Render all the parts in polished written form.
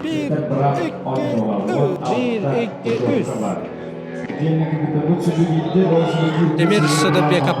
1, 2, 3, 1, 2, 3. Демир Сыдырбеков.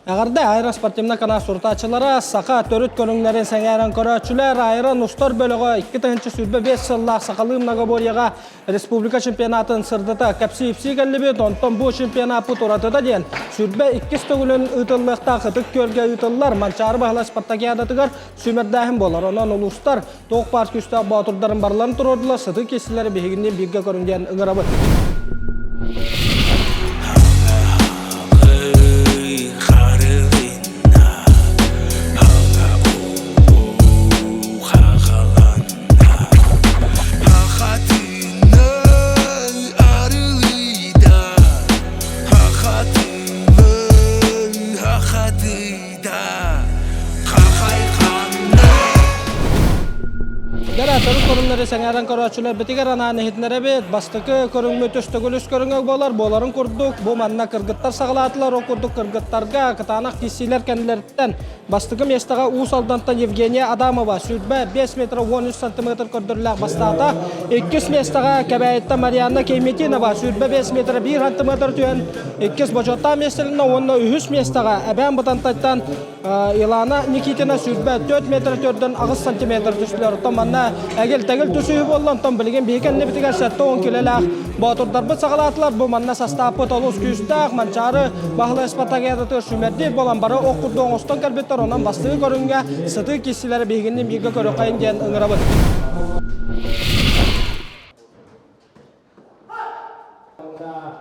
Эҕэрдэ Айра спортивнай канал сурутааччылара, саха төрүт көрүҥнэрин сэҥээрэн көрөөччүлэр, Айра Нустар бөлөҕө 2025 сыллаах сахалыы многоборьеҕа республика чемпионатын сырдата кэпсии-ипсии кэллибит. Онтон бу чемпионаппыт уратыта диэн сүрбэ иккис төгүлүн ыытыллыахтаах Ытык Күөлгэ ыытыллар Манчаары Баһылай спартакиадатыгар сүүмэрдээһин буолар. Онон улуустар туох баар күүстээх боотурдарын барыларын туруордулар, сытыы киирсилэри биһигинниин бииргэ көрүҥ диэн ыҥырабыт. Дьэ, көрүҥнэри сэҥээрэн көрөөччүлэрбитигэр анаан иһитиннэрэбит. Бастакы көрүҥмүт үс төгүл үс көрүҥэ буолар. Буоларын курдук, бу манна кыргыттар саҕалаатылар. Ол курдук кыргыттарга кытаанах киирсиилэр кэннилэриттэн Бастакы миэстэҕэ Уус Алдантан Евгения Адамова 25 метр 13 сантиметр көрдөрүүлээх бастаата. Иккис миэстэҕэ Кэбээйиттэн Марианна Кейметинова 25 метр 1 сантиметр түһэн иккис бочуоттаах миэстэлэннэ уонна үһүс миэстэҕэ Эбээн Бытантайтан Илана Никитина 24 метр төрдөн 8 сантиметр түстүлэр. Оттон манна эгил-тэгил түсүһүү буолла. Онтон билигин биһиги кэннибитигэр 70 килэлээх Боотурдарбыт саҕалаатылар. Бу манна састааппыт олус күүстээх. Манчаары Баһылай Спартакиадатыгар сүүмэрдиир буолан бары ох курдук оҥостон кэлбиттэр. Онон бастакы көрүҥҥэ сытыы киирсиилэри биһигинниин бииргэ көрүөххэйин диэн ыҥырабыт.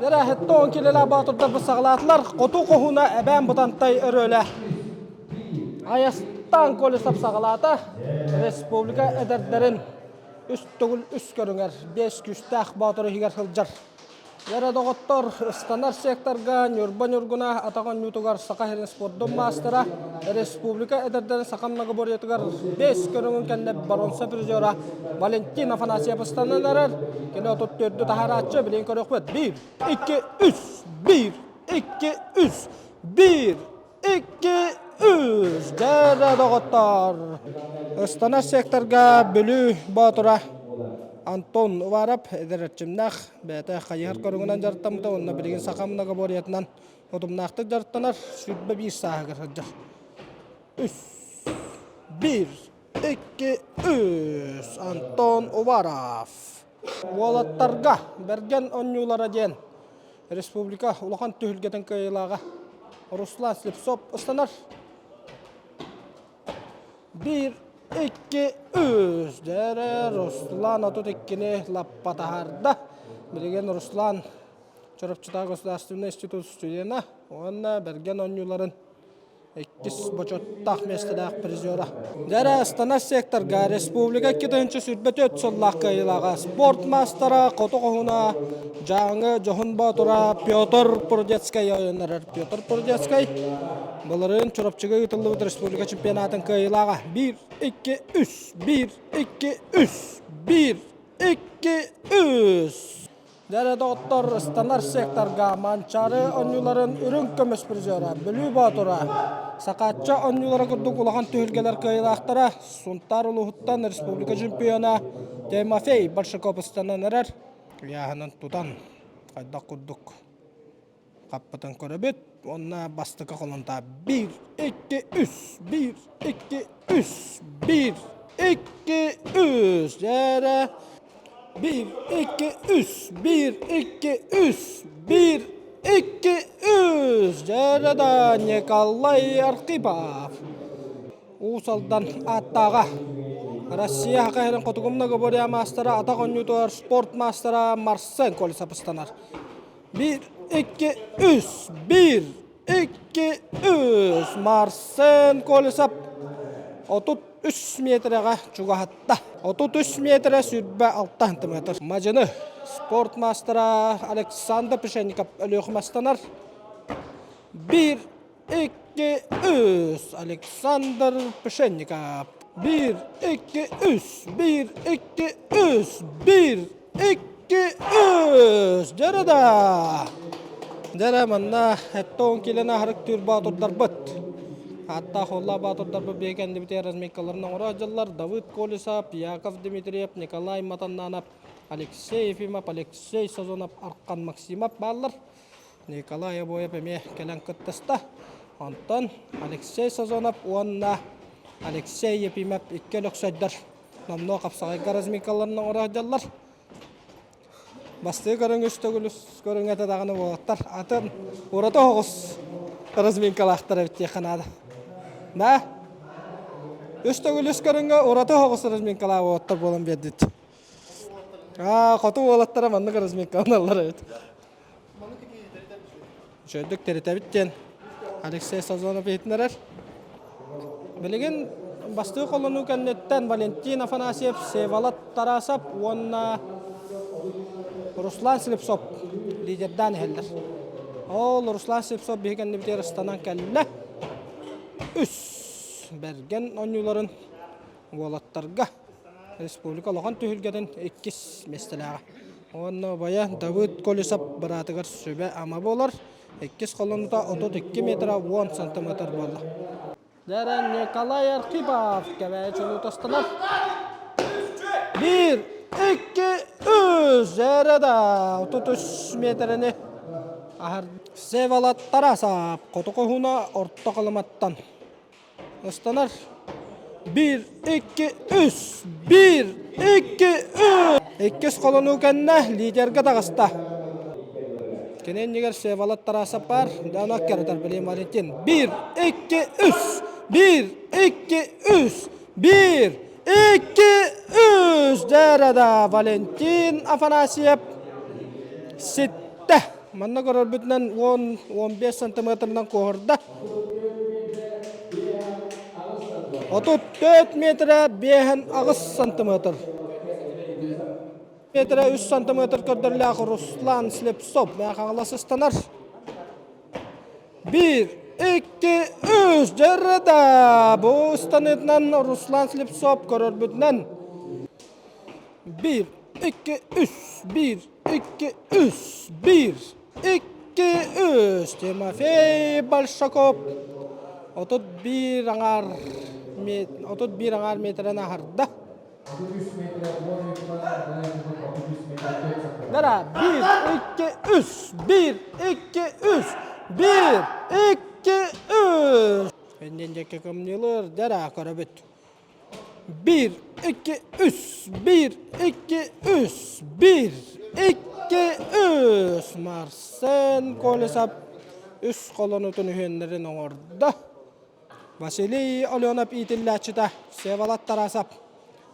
Дэрээһиттэ он килэлээх боотурдарбыт саҕалаатылар. Хоту хоһууна Эбээн Бытантай өрүөлэ. Айастаан Колесов саҕалаата. Республика эдэрдэрин үс төгүл үс көрүҥэр биэс күүстээх боотур иһигэр сылдьар. Эрэ доҕоттор, ыстанар секторга Ньурба Ньургуна атах оонньуутугар Саха сирин спордун маастара, республика эдэрдэрин саха многоборьетыгар биэс көрүҥүн кэннэ боруонса призера Валентин Афанасьев ыстанан эрэр. Кини 34-дү таһаарааччы, билигин көрүөхпүт. Биир, икки, үс, биир, икки, үс, биир, икки, үс. Дьэ, доҕоттор, ыстанар секторга Бүлүү Боотура Антон Уваров эдэр эрчимнээх бэйэтэ хайыһар көрүҥүнэн дьарыктаммыта уонна билигин саха многоборьетынан утумнаахтык дьарыктанар 21 сааһыгар сылдьар. Үс, биир, икки, үс. Антон Уваров. Уолаттарга Бэргэн оонньуулара диэн республика улахан түһүлгэтин кыайыылааҕа Руслан Слепцов ыстанар. Биир, икки, үс. Дьэрэ Руслан 32-ни лаппа таһаарда. Билигин Руслан Чурапчытааҕы государственнай институт студена уонна Бэргэн оонньууларын иккис бочуоттаах миэстэлээх призера. Дьэрэ ыстанар секторга республика 2024 сыллаах кыайыылааҕа спорт маастара Хоту хоһуна Дьааҥы Дьоһун Боотура Петр Прудецкай ойоннорор. Петр Прудецкай былырыын Чурапчыга ыытыллыбыт республика чемпионатын кыайыылааҕа. Биир, икки, үс, биир, икки, үс, биир, икки, үс. Дьэ доҕоттор, ыстанар секторга Манчаары оонньууларын үрүҥ көмүс призера Бүлүү Боотура, Сахаачча оонньуулара курдук улахан түһүлгэлэр кыайыылаахтара Сунтаар улууһуттан республика чемпиона Тимофей Большаков ыстанан эрэр. Ыйааһынын тутан хайдах курдук хаппытын көрөбүт. Уонна бастакы холонтаа биир, икки, үс, биир, икки, үс, биир, икки, үс. Дьэ биир, икки, үс, биир, икки, үс, биир, икки, үс. Дьэ да Николай Архипов. Уус Алдан ааттааҕа. Россия Саха сирин хотугу многоборье маастара, атах оонньуутугар спорт маастара Марсен Колесов ыстанар. Биир, икки, үс! Биир, икки, үс! Марсен Колесов 30. 33 миэтэрэҕэ чугаһатта. 33 миэтэрэ 26 сантиметр. Мадьыны спорт маастара Александр Пшенников Өлүөхүмэстанар. 1, 2, 3 Александр Пшенников. 1, 2, 3, 1, 2, 3, 1, 2, 3. Дьэрэ да! Дьэрэ манна 70 килоны аһарык боотурдарбыт. Ааттаах уоллаах боотурдарбыт биһиги кэннибитигэр разминкаларын оҥоро сылдьаллар. Давыд Колесов, Яков Дмитриев, Николай Матаннанов, Алексей Ефимов, Алексей Сазонов, Архан Максимов бааллар. Николай Обоев эмиэ кэлэн кыттыста. Онтон Алексей Сазонов уонна Алексей Ефимов икки өлөксөйдөр номнуо хапсаҕайга разминкаларын оҥоро сылдьаллар. Бастыы көрүҥ үс төгүл көрүҥ этэ даҕаны уолаттар атын ураты оҕус разминкалаахтар эбит диэххэ наада. Да? Үс төгүл үс көрүҥҥэ ураты оҕус разминкалаах уолаттар буолан биэрдит. Аа, хоту уолаттара маннык разминкаланаллар эбит. Үчүгэйдик тэритэбит диэн Алексей Сазонов иһитиннэрэр. Билигин бастыы холонуу кэнниттэн Валентин Афанасьев, Всеволод Тарасов уонна Руслан Слепцов лидердаан иһэллэр. Ол Руслан Слепцов биһи кэннибитигэр ыстанан кэллэ. Үс бэргэн оонньууларын уолаттарга республика улахан түһүлгэтин иккис миэстэлээҕэ. Уонна убайа Давыд Колесов быраатыгар сүбэ-ама буолар. Иккис холонута 32 метра 10 сантиметр буолла. Дэрэн Николай Архипов кэбээчи чулуутастанар. Биир, икки, үс! Эрэ да 33 метрэни аһар. Всеволод Тарасов хоту хоһууна орто Халыматтан Ыстанар. Биир, икки, үс. Биир, икки, үс. Иккис холонуу кэннэ лидергэ таҕыста. Кини иннигэр Всеволод Тарасов баар. Дана керетер билим Валентин. Биир, икки, үс. Биир, икки, үс. Биир, икки, үс. Дэрэ Валентин Афанасьев ситтэ. Манна көрөрбүтүнэн 10-15 сантиметрынан куоһурда. 34 метрэ 58 сантиметр. Метрэ 3 сантиметр көрдөрүлээх Руслан Слепцов Мэхаҥалас ыстанар. 1, 2, 3 дьэрэ Бу ыстаныытынан Руслан Слепцов көрөрбүтүнэн 1, 2, 3, 1, 2, 3, 1, 2, 3. Тимофей Большаков 31 аҥаар 31 аҥаар метрэн аһарда. Дара 1, 2, 3, 1, 2, 3, 1, 2, 3. Эннен дьэкке кымньылыр, дара көрөбүт. Биир, икки, үс, биир, икки, үс, биир, икки, үс. Марсен Колесов үс холонутун үһүөннэрин оҥордо. Василий Оленов иитиллээччитэ Всеволод Тарасов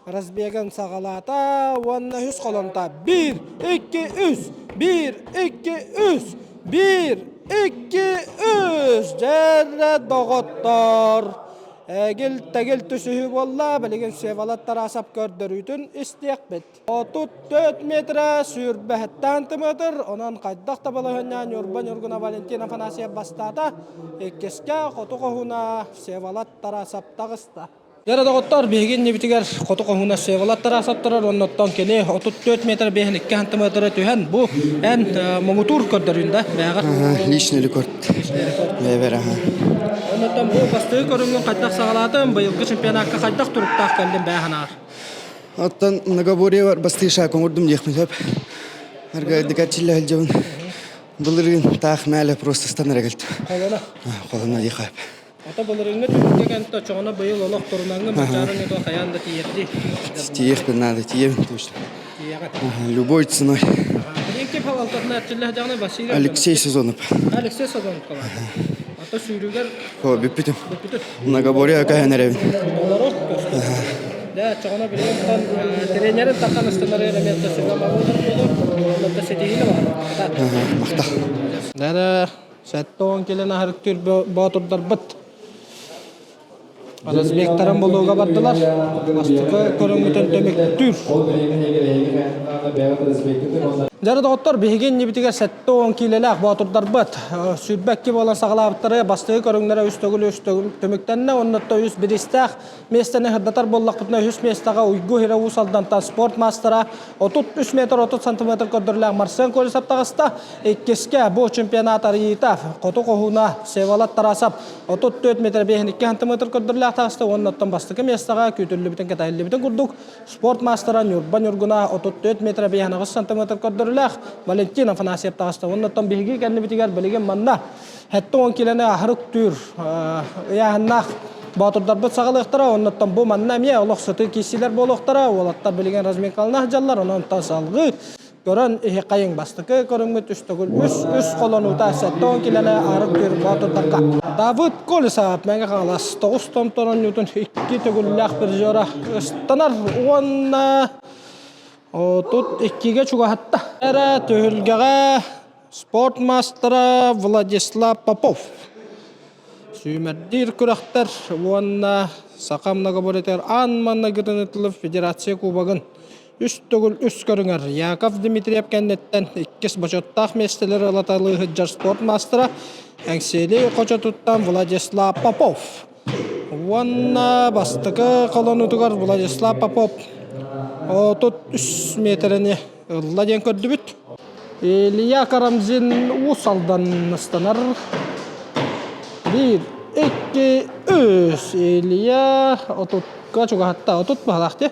разбегын саҕалаата уонна үс холонута биир, икки, үс, биир, икки, үс, биир, икки, үс. Дьэрэ доҕоттор! Эгил-тэгил түсүһүү буолла, билигин Всеволод Тарасов көрдөрүүтүн истиэхпит. 34 метрэ сүүрбэһиттэн тымытыр, онон хайдах да балаһыанньа Ньурба Ньургуна Валентин Афанасьев бастаата, иккискэ Хоту Хоһууна Всеволод Тарасов таҕыста. Дьэ доҕоттор, биһиги иннибитигэр Хоту Хоһууна Всеволод Тарасов турар, оннуттан кини 34 метр 52 сантиметры түһэн, бу эн муҥутуур көрдөрүүн да бэйэҕэр? Личный рекорд. Бэйэбэр, аха. Оннуттан бу бастакы көрүҥҥүн хайдах саҕалаатыҥ, быйылгы чемпионакка хайдах туруктаах кэллин бэйэ санааҕар? Оттон многоборье бастыы шаг оҥордум диэхпин сөп. Арга дикаччилла сылдьабын. Былырыын таах мээлэ просто станар кэлтим. Холоно. Холоно диэхэ. Ата былырыыҥҥы түмүккэ кэнтэ оччоҕуна быйыл олох турунаҥҥын бачаарыҥ ото хайаан да тиийэрдии. Тиийиэхпин наада, тиийэбин точно. Тиийэҕит. Любой ценой. Билигин ким халалтатына эрчиллэ сылдьаҕына Василий Алексей Сазонов. Алексей Сазонов калаата. Ата сүүрүгэр О, бүппүтүм. Бүппүтүм. Многоборье көһөн эрэбин. Олору көстөр. Дэ, оччоҕуна билигин тренерин тахан ыстанары эмиэ да сүбэ мабылар буолуо. Онно ситиһиини баҕарабын. Махтал. Дэ, 70 килен аһарыктыыр боотурдарбыт. Разбектарын булууга бардылар. Бастакы көрүҥүтүн түмүктүүр. Дьэ доҕоттор, биһиги иннибитигэр 70 киилэлээх боотурдарбыт 22 буолан саҕалаабыттары бастакы көрүҥнэрэ үс төгүл үс түмүктэннэ. Оннотто үс бириистээх миэстэни сырдатар буоллахпытына үһүс миэстэҕэ Уйгу Хира Уус Алдантан спорт маастара 33 метр 30 сантиметр көрдөрүүлээх Марсен Колесов таҕыста. Иккискэ бу чемпионат арыйыыта Хоту Хоһууна Всеволод Тарасов 34 метр 52 сантиметр көрдөрүүлээх таҕыста уонна оттон бастакы миэстэҕэ күүтүллүбүтүн кэтэһиллибитин курдук спорт маастара Ньурба Ньургуна 34 метр 58 сантиметр көрдөрүүлээх Валентин Афанасьев таҕыста. Уонна оттон биһиги кэннибитигэр билигин манна 70 килэни аһары үктүүр ыйааһыннаах боотурдарбыт саҕалыахтара. Оннуттан бу манна эмиэ олох сытыы киирсиилэр буолуохтара. Уолаттар билигин разминкалана сылдьаллар. Онон салгыы көрөн иһиэххэйиҥ бастакы көрүҥмүт үс төгүл үс үс холонуута 70 килэни аһары үктүүр боотурдарга. Давыд Колесов Мэҥэ Хаҥалас 9 томтор оонньуутун икки төгүллээх призера ыстанар уонна 32-гэ чугаһатта. Эрэ түһүлгэҕэ Спорт маастара Владислав Попов сүүмэрдиир күрэхтэр уонна саха многоборьетыгар аан маҥнайгытын ыытыллар Федерация Кубогын үс төгүл үс көрүҥэр Яков Дмитриев кэнниттэн иккис бочуоттаах миэстэлэри ылаталыы сылдьар спорт маастара Эҥсиэли хочотуттан Владислав Попов уонна бастакы холонуутугар Владислав Попов 33 миэтэрэни ылла диэн көрдүбүт. Илья Карамзин Уус Алдан ыстанар. Биир, икки, үс. Илья отутка чугаһатта. Отут баһалаах дии.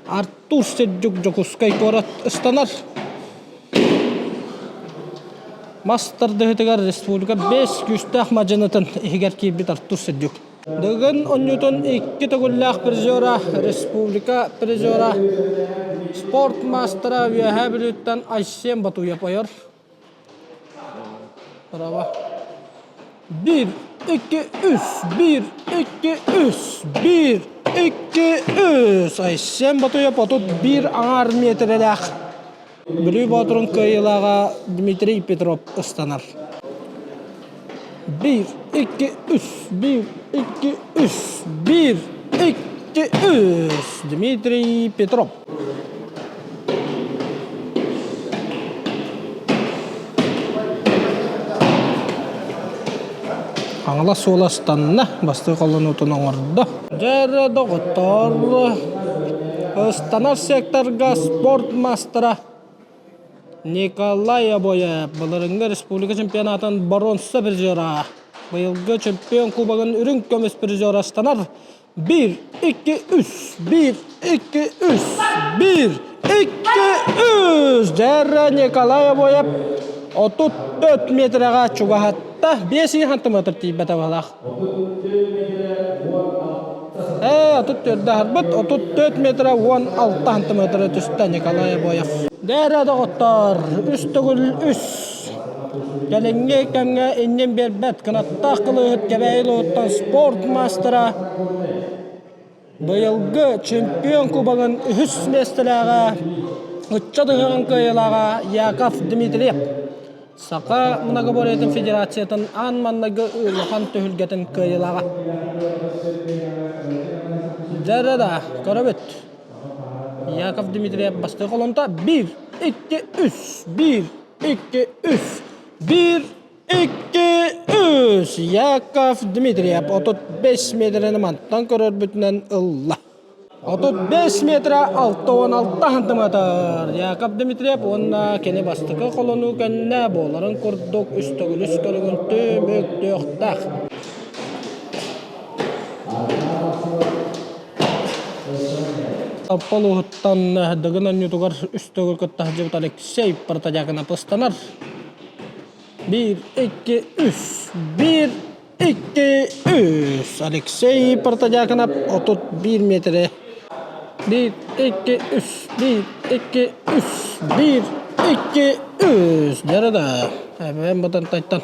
Артур Сердюк Дьокуускай куорат ыстанар. Мас тардыһытыгар республика бэс күүстээх мадьынытын иһигэр киирбит Артур Сердюк. Дыгын оонньуутун икки төгүллээх призера, республика призера, спорт маастара Үөһээ Бүлүүттэн Айсен Батуев ойор. Браво. Биир, икки, үс, биир, икки, үс, биир, икки, үс. Айсен Батуев 31 аҥаар миэтэрэлээх Бүлүү Боотурун кыайыылааҕа Дмитрий Петров ыстанар. Биир, икки, үс, биир, икки, үс, биир, икки, үс. Дмитрий Петров. Хаҥалас суола ыстанна, бастакы холонуутун оҥордо. Дьэ доҕоттоор, ыстанар секторга спорт маастара Николай Обоев былырыҥҥы республика чемпионатын боруонса призера, быйылгы чемпион кубогын үрүҥ көмүс призера ыстанар. Биир, икки, үс, биир, икки, үс, биир, икки, үс. Дьэ Николай Обоев 34 метрэҕэ чугаһатта. 5 сантиметр тиийбэтэ баһылаах. Ээ, 34 аһарбыт, 34 метра 16 сантиметра түстэ Николай Обоев. Дээрэ доҕоттоор, үс төгүл үс. Кэлиҥҥи кэмҥэ иннин биэрбэт кынаттаах кылыыһыт Кэбээйи улууһуттан спорт маастара быйылгы чемпион кубогын үһүс миэстэлээҕэ ыччат ыһыаҕын кыайыылааҕа Яков Дмитриев. Саха многоборьетын федерациятын аан маҥнайгы улахан түһүлгэтин кыайыылааҕа. Дьэ да, көрөбүт. Яков Дмитриев бастакы холонто биир, икки, үс, биир, икки, үс, биир, икки, үс. Яков Дмитриев 35 метрени мантан көрөрбүтүнэн ылла. 35 метра 66 сантиметр. Яков Дмитриев уонна кини бастакы холонуу кэннэ буоларын курдук үс төгүл үс көрүҥүн түмүктүөхтээх. Таппал уһуттан Дыгын оонньуутугар үс төгүл кытта сылдьыбыт Алексей Протодьяконов ыстанар. Биир, икки, үс, биир, икки, үс. Алексей Протодьяконов 31 метрэ. Биир, икки, үс, биир, икки, үс, биир, икки, үс. Дьэ да, эбэм бытантайтан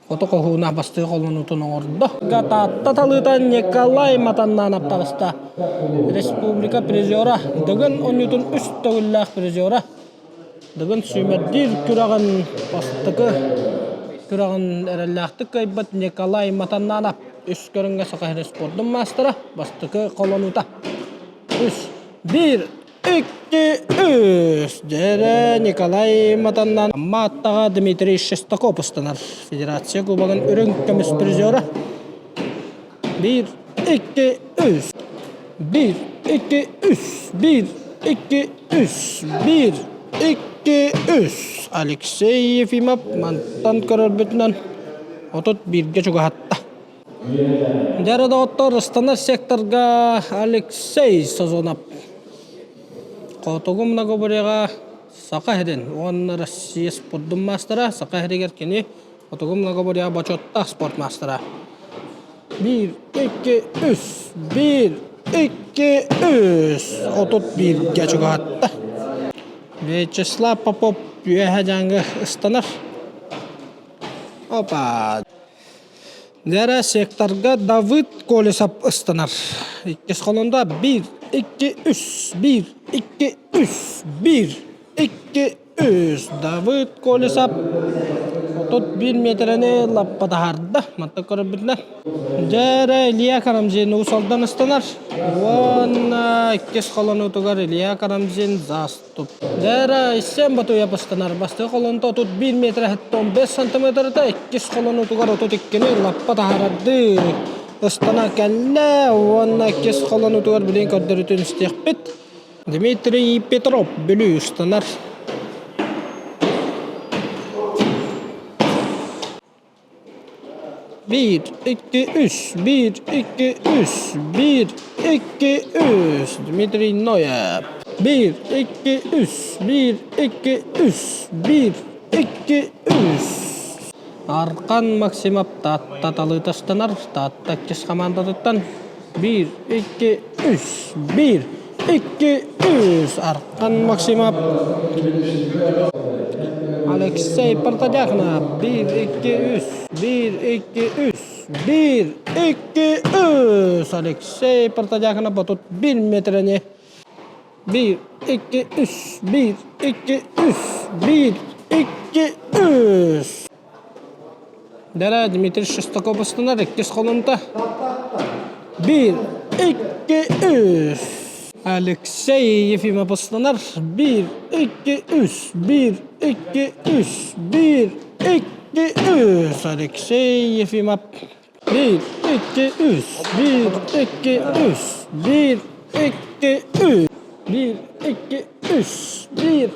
хоту хоһууна бастыы холонуутун оҥордо. Таатта талыыта Николай Матаннанов таҕыста. Республика призера, Дыгын оонньуутун үс төгүллээх призера. Дыгын сүүмэрдиир күрэҕин бастакы күрэҕин эрэллээхтик кыайбыт Николай Матаннанов. Үс көрүҥҥэ Саха сирин спордун маастара, бастакы холонуута. Үс, биир, икки, үс. Дьэрэ Николай Матаннан Амма аттаҕа Дмитрий Шестаков ыстанар. Федерация кубогын үрүҥ көмүс призера. Биир, икки, үс. Биир, икки, үс. Биир, икки, үс. Биир, икки, үс. Алексей Ефимов мантан көрөрбүтүнэн 31-гэ чугаһатта. Дьэ доҕоттор, ыстанар секторга Алексей Сазонов Хотугу многоборьеҕа Саха сирин уонна Россия спордун маастара, Саха сиригэр кини Хотугу многоборьеҕа бочуоттаах спорт маастара. Биир, икки, үс, биир, икки, үс, 31-гэ чугаһатта. Вячеслав Попов үөһэ дьааҥы ыстанар. Опа! Дьэрэ секторга Давыд Колесов ыстанар. Иккис холонда биир, икки, үс, биир, икки, үс, биир, икки, үс. Давыд Колесов 31 миэтэрэни лаппа таһаарда. Манта көрөрбүтүнэн. Дьэрэ Илья Карамзин Уус Алдан ыстанар. Уонна иккис холонуутугар Илья Карамзин заступ. Дьэрэ Исен Батуев ыстанар. Бастакы холонто 31 метр 15 сантиметрда, иккис холонуутугар 32-ни лаппа таһаарардыы ыстана кэллэ. Уонна иккис холонуутугар билигин көрдөрүүтүн истиэхпит. Дмитрий Петров Бүлүү ыстанар. Биир, икки, үс, биир, икки, үс, биир, икки, үс. Дмитрий Ноев. Биир, икки, үс, биир, икки, үс, биир, икки, үс. Аркан Максимов Таатта талыытастанар. Таатта иккис хамаандатыттан биир, икки, үс, биир, икки, үс. Аркан Максимов Алексей Протодьяконов биир, икки, үс, биир, икки, үс, биир, икки, үс. Алексей Протодьяконов 31 метрэни биир, икки, үс, биир, икки, үс, биир, икки, үс. Дара Дмитрий Шестаков ыстанар иккис холунта. Биир, икки, үс. Алексей Ефимов ыстанар. Биир, икки, үс. Биир, икки, үс. Биир, икки, үс. Алексей Ефимов. Биир, икки, үс. Биир, икки, үс. Биир, икки, үс. Биир, икки, үс. Биир,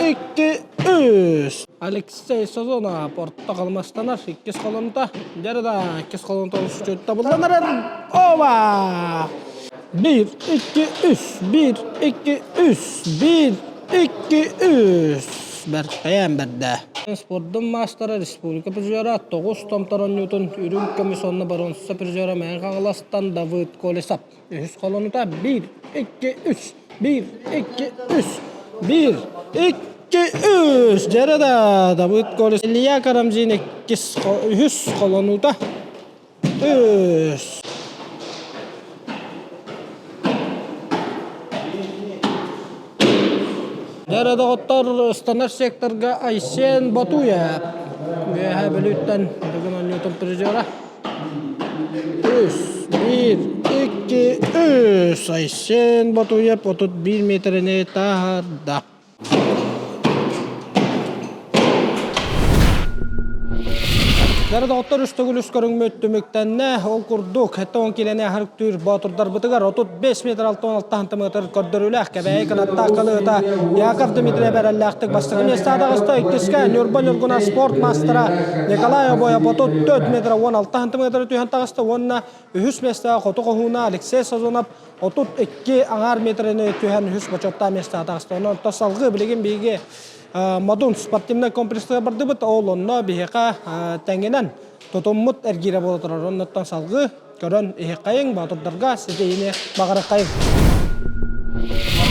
икки, үс. Алексей Сазонов орто халымастанар иккис холонто. Дьэ да иккис холонто олус табылланар. Ова! Биир, икки, үс, биир, икки, үс, биир, икки, үс. Бэртэйэн бэрдэ. Спордун маастара республика призера тоҕус томтор оонньуутун үрүҥ көмүс уонна боруонса призера Мэҥэ Хаҥаластан Давыд Колесов. Үһүс холонута биир, икки, үс, биир, икки, үс, биир, икки, үс. Дьэрэ да Давыд Колесов. Илья Карамзин иккис, үһүс холонуута. Үс. Дьэрэ доҕоттор, ыстанар секторга Айсен Батуев. Үөһээ Бүлүүттэн бүгүн оонньуутун призера. Үс, биир, икки, үс. Айсен Батуев 31 миэтэрэни таһаарда. Дара доҕоттор үс төгүл үс көрүҥмүт түмүктэннэ. Ол курдук, 70 киилэни аһарыктыыр боотурдарбытыгар 35 метр 66 сантиметр көрдөрүүлээх Кэбээйи кынаттаах кылыыта Яков Дмитриев эрэллээхтик бастакы миэстэҕэ таҕыста. Иккискэ Ньурба Ньургуна спорт маастара Николай Обоев 34 метр 16 сантиметр түһэн таҕыста уонна үһүс миэстэҕэ хоту хоһууна Алексей Сазонов 32 аҥаар метрэни түһэн үһүс бочуоттаах миэстэҕэ таҕыста. Онон салгыы билигин биһиги Модун спортивнай комплекска бардыбыт. Ол онно биһиэхэ тэҥинэн тутуммут эргиирэ буола турар. Оннуттан салгыы көрөн иһиэххэйиҥ, боотурдарга ситиһиини баҕарыаххайыҥ.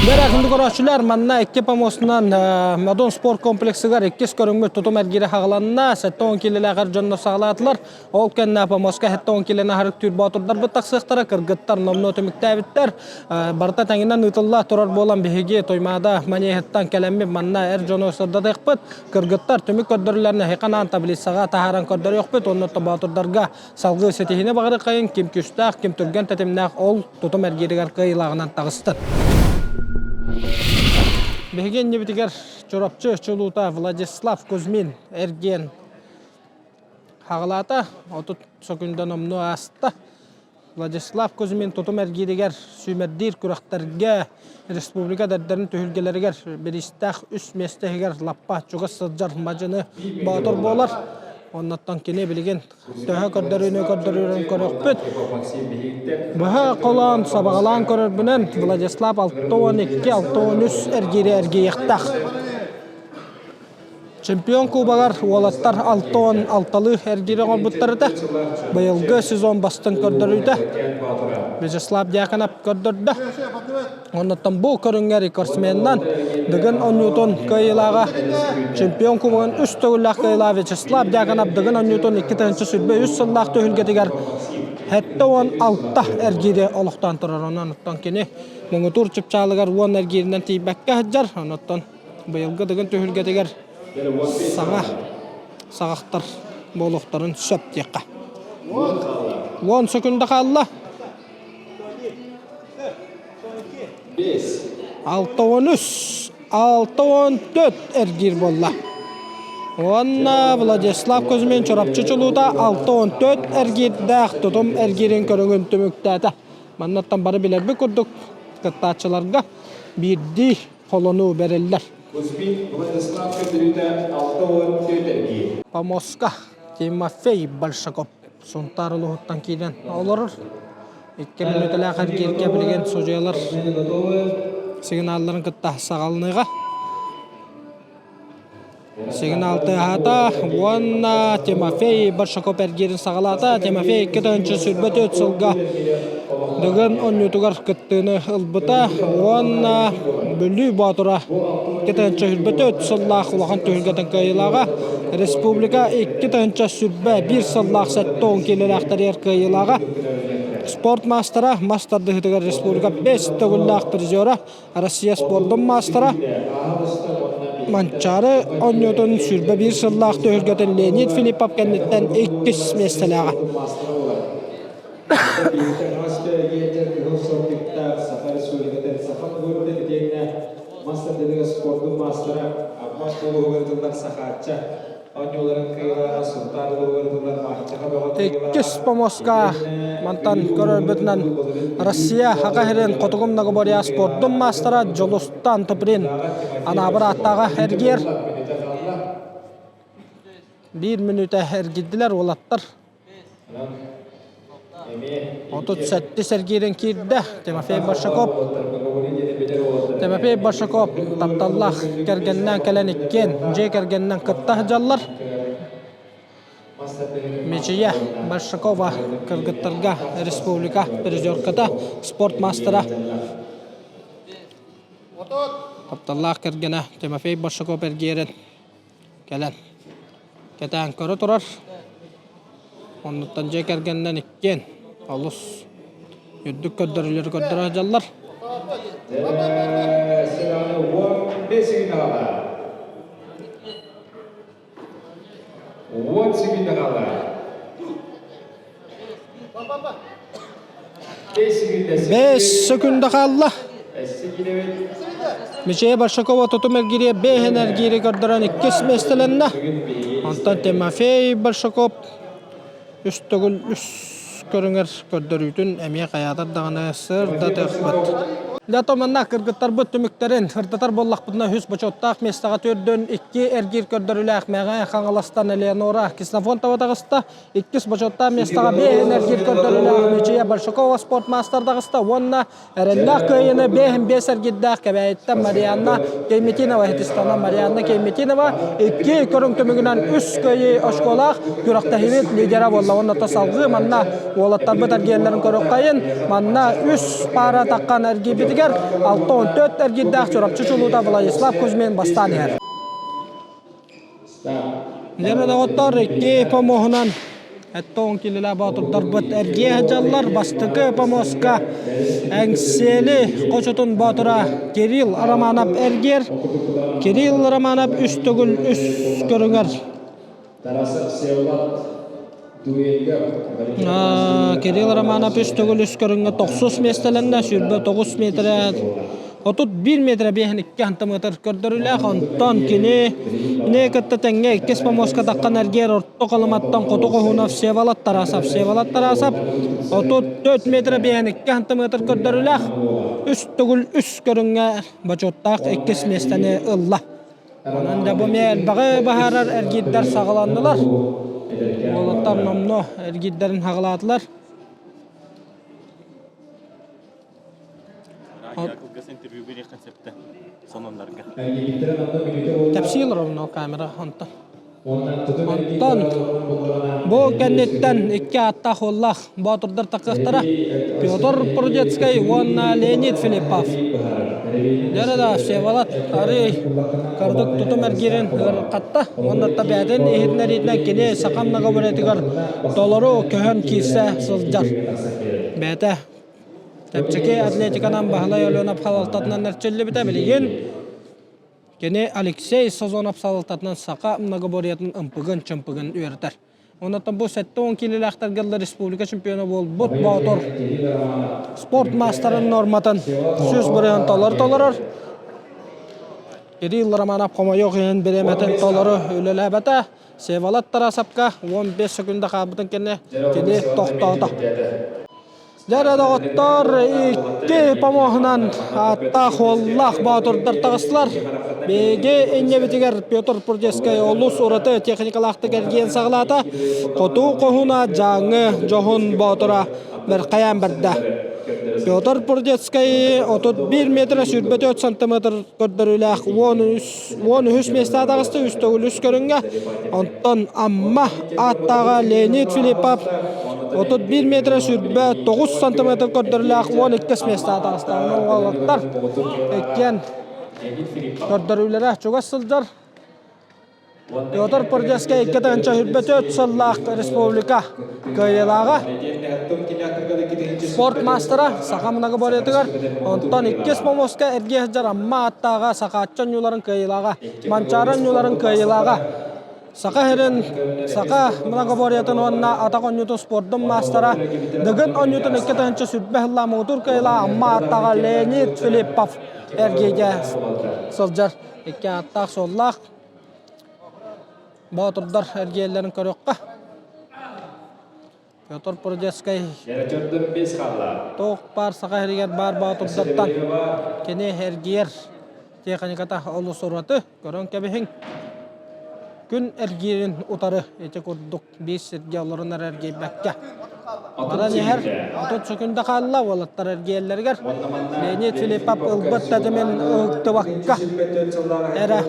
Бэрэ күндү көрөөччүлэр, манна икки помостунан Модун спорт комплексыгар иккис көрүҥмүт тутум эргиирэ хаҕыланна. 70 киилэлээх эр дьоннор саҕалаатылар. Ол кэннэ помостка 70 киилэни аһарык түүр боотурдарбыт тахсыахтара, кыргыттар номнуо түмүктээбиттэр. Барыта тэҥинэн ыытылла турар буолан биһиги Туймаада манеһыттан кэлэммит манна эр дьону сырдатыахпыт. Кыргыттар түмүк көрдөрүүлэрин эһиэхэ анаан таблицаҕа таһааран көрдөрүөхпүт уонна боотурдарга Салгыы ситиһиини баҕарыаххайыҥ, ким күүстээх, ким түргэн тэтимнээх ол тутум эргииригэр кыайыылааҕынан таҕыстын. Биһиги иннибитигэр Чурапчы чулуута Владислав Кузьмин эргиэн хаҕылаата, 30 сөкүндэ номнуо ааста. Владислав Кузьмин тутум эргииригэр сүүмэрдиир күрэхтэргэ республика эдэрдэрин түһүлгэлэригэр бириистээх үс миэстэ иһигэр лаппа чугас сылдьар мадьыны боотур буолар. Оннуттан кини билигин төһө көрдөрүүнү көрдөрөрүн көрүөхпүт. Быһа холоон сабаҕалаан көрөрбүнэн Владислав 62-63 эргиири эргийиэхтээх. Чемпион кубогар уолаттар 66-лыы эргиири оҥорбуттар этэ. Быйылгы сезон бастыҥ көрдөрүүтэ Вячеслав Дьяконов көрдөрдө. Оннуттан бу көрүҥҥэ рекордсменынан Дыгын оонньуутун кыайыылааҕа чемпион кубогын үс төгүллээх кыайыылааҕа Вячеслав Дьяконов Дыгын оонньуутун 2023 сыллаах түһүлгэтигэр 76 эргиири олохтоон турар. Онон оттон кини муҥутуур чыпчаалыгар уон эргииринэн тиийбэккэ сылдьар. Онуттан быйылгы Дыгын түһүлгэтигэр саҥа саҕахтар буолуохтарын сөп диэххэ. Уон сөкүндэ хаалла. 63, 64 эргиир буолла. Уонна Владислав Кузьмин Чурапчы чулуута 64 эргиирдээх тутум эргиирин көрүҥүн түмүктээтэ. Маннаттан бары билэрбит курдук кыттааччыларга биирдии холонуу бэриллэр. Кузьмин Владислав көрдөрүүтэ 64 эргиир. Помоска Тимофей Большаков Сунтаар улууһуттан киирэн олорор. Икки мүнүүтэлээх эргииргэ билигин судьуйалар сигналларын кытта саҕаланыаҕа. Сигнал тыаһаата уонна Тимофей Большаков эргиирин саҕалаата. Тимофей 2024 сылга Дыгын оонньуутугар кыттыыны ылбыта уонна Бүлүү Боотура 2024 сыллаах улахан түһүлгэтин кыайыылааҕа, республика 2021 сыллаах 70 киилэлээхтэригэр кыайыылааҕа, спорт маастара, мас тардыһыытыгар республика бэс төгүллээх призера, Россия спордун маастара, Манчаары оонньуутун 21 сыллаах түһүлгэтин Леонид Филиппов кэнниттэн иккис миэстэлээҕэ. Биһиги кыһыл сордуктаах Саха Республикатын Саха норуотун итиэннэ мас тардыһыыга спордун маастара Амма улууһугар ыытыллар Сахаачча оонньууларын кыайыылааҕа Сунтаар улууһугар ыытыллар Мааччаха бөҕө Иккис помоска мантан көрөрбүтүнэн Россия Саха сирин Хотугу многоборье спордун маастара Дьулустан Туприн Анаабыр ааттааҕа эргиэр биир мүнүүтэ эргийдилэр уолаттар 37 эргиирин киирдэ Тимофей Большаков. Тимофей Большаков тапталлаах кэргэнинээн кэлэн иккиэн дьиэ кэргэнинэн кытта сылдьаллар. Мичийэ Большакова кыргыттарга республика призерката, спорт маастара. Тапталлаах кэргэнэ Тимофей Большаков эргиэрин кэлэн кэтээн көрө турар. Оннуттан дьиэ кэргэнинэн иккиэн олус үрдүк көрдөрүүлэри көрдөрө сылдьаллар. Бэс сөкүндэ хаалла. Мичее Большакова тутум эргириэ бэһин эргиири көрдөрөн иккис миэстэлэннэ. Онтон Тимофей Большаков үс төгүл үс көрүҥэр көрдөрүүтүн эмиэ хайаатар даҕаны сырдатыахпыт. Дьэ, манна кыргыттарбыт түмүктэрин сырдатар буоллахпытына үс бочуоттаах миэстэҕэ төрдүн икки эргиир көрдөрүүлээх Мэҕэ Хаҥаластан Элеонора Ксенофонтова таҕыста. Иккис бочуоттаах миэстэҕэ бэйэн эргиир көрдөрүүлээх Мичийэ Большакова спортмаастар таҕыста уонна эрэллээх кыайыыны бэйэн биэс эргиирдээх Кэбээйиттэн Марианна Кейметинова иһитистана Марианна Кейметинова икки көрүҥ түмүгүнэн үс кыайыы очколаах күрэхтэһиибит лидера буолла. Уонна салгыы манна уолаттарбыт эргиэллэрин көрүөххэйин. Манна үс паара таххан эргийбит. миэстэтигэр 64 эргиирдээх Чурапчы чулуута Владислав Кузьмин бастаан иһэр. Дьэ, доҕоттор, икки помоһунан Эттоон килилэ боотурдарбыт эргиэ сылдьаллар. Бастакы помоска Эҥсиэли хочотун боотура Кирилл Романов эргиэр. Кирилл Романов үс төгүл үс көрүҥэр Кирилл Романов үс төгүл үс көрүҥҥэ тохсус миэстэлэннэ, 29 метрэ 31 метрэ 52 сантиметр көрдөрүүлээх. Онтон кини не кытта тэҥҥэ иккис помоска таххан эргиэр орто Халыматтан хоту хоһуна Всеволод Тарасов. Всеволод Тарасов 34 метрэ 52 сантиметр көрдөрүүлээх. Үс төгүл үс көрүҥҥэ бочуоттаах иккис миэстэни ылла. Онон да бу эмиэ элбэҕи баһаарар эргиирдэр саҕаланнылар. Уолаттар номнуо эргиирдэрин хаҕылаатылар. Кылгас интервью биэриэххин сөптө сонуннарга. Кэпсии олоробун ол камера онтон. Онтон бу кэнниттэн икки ааттаах уоллаах боотурдар таххыахтара Петр Прудецкай уонна Леонид Филиппов. Дьэ да Всеволод арый кырдык тутум эргиирин ыарырҕатта уонна бэйэтин иһитиннэриитинэн кини саха многоборьетыгар толору көһөн киирсэ сылдьар. Бэйэтэ чэпчэки атлетиканан Баһылай Оленов халалтатынан эрчиллибитэ билигин Кини Алексей Сазонов салалтатынан саха многоборьетын ымпыгын-чымпыгын үөрэтэр. Онон бу 70 киилэлээхтэргэ республика чемпиона буолбут Боотур спорт маастарын норматын 100% толору толорор. Кирилл Романов хомойуох иһин бириэмэтин толору үлэлээбэтэ. Всеволод Тарасовка 15 секунда хаалбытын кэннэ кини тохтоото. Дьэ доҕоттор, икки помоһунан ааттаах-уоллаах боотурдар таҕыстылар. Биһиги иннибитигэр Петр Прудецкай олус ураты техникалаахтык эргийэн саҕалаата. Хоту хоһуна Дьааҥы дьоһун боотура бэркайаан барда. Петр Прудецкай 31 метр 24 сантиметр көрдөрүүлээх 13 миэстэҕэ таҕыста, үс төгүл үс көрүҥҥэ. Онтон Амма ааттааҕа Леонид Филиппов 31 метр 29 сантиметр көрдөрүүлээх 12 миэстэҕэ таҕыста. Онон уолаттар иккиэн көрдөрүүлэрэ чугас сылдьар. Петр Пордецкай 224 сыллаах республика кыайыылааҕа, спорт маастара саха многоборьетыгар, онтон иккис помоска эргиэ сылдьар Амма ааттааҕа Сахаачча оонньууларын кыайыылааҕа, Манчаары оонньууларын кыайыылааҕа, Саха сирин саха многоборьетын уонна атах оонньуутун спордун маастара, Дыгын оонньуутун 2020 сыллаах муҥутуур кыайыылааҕа Амма ааттааҕа Леонид Филиппов эргиэгэ сылдьар. Икки ааттаах-суоллаах боотурдар эргиэллэрин көрүөххэ. Петр Прудецкай туох баар саха сиригэр баар боотурдартан кини эргийэр техниката олус ураты. Көрөн кэбиһиҥ. Күн эргиирин утары ити курдук биир сиргэ олорон эрэ эргийбэккэ баран иһэр. 30 секунда хаалла уолаттар эргийэллэригэр. Леонид Филиппов ылбыт тэтимин ыһыктыбакка эрэ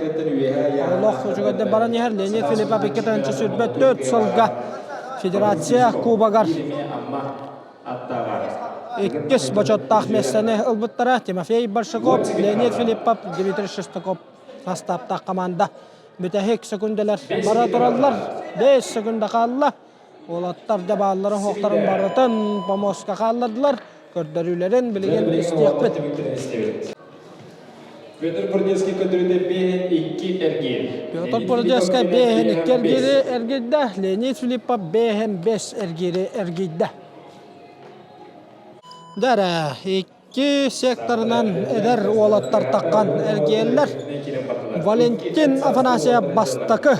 олох үчүгэйдик баран иһэр. Леонид Филиппов 2024 сылга Федерация Кубогар иккис бочуоттаах миэстэни ылбыттара. Тимофей Большаков, Леонид Филиппов, Дмитрий Шестаков састааптаах команда. Бүтэһик сөкүндэлэр бара тураллар. 5 секунда хаалла. Уолаттар да баалларын суохтарын барытын помоска хааллардылар. Көрдөрүүлэрин билигин истиэхпит. Петр Пордецкий көрдөрүүтэ биэһин икки эргиир. Петр Пордецкай биэһин икки эргиири эргийдэ. Леонид Филиппов биэһин бэс эргиири эргийдэ. Дара, Икки секторынан эдэр уолаттар таххан эргийэллэр. Валентин Афанасьев бастакы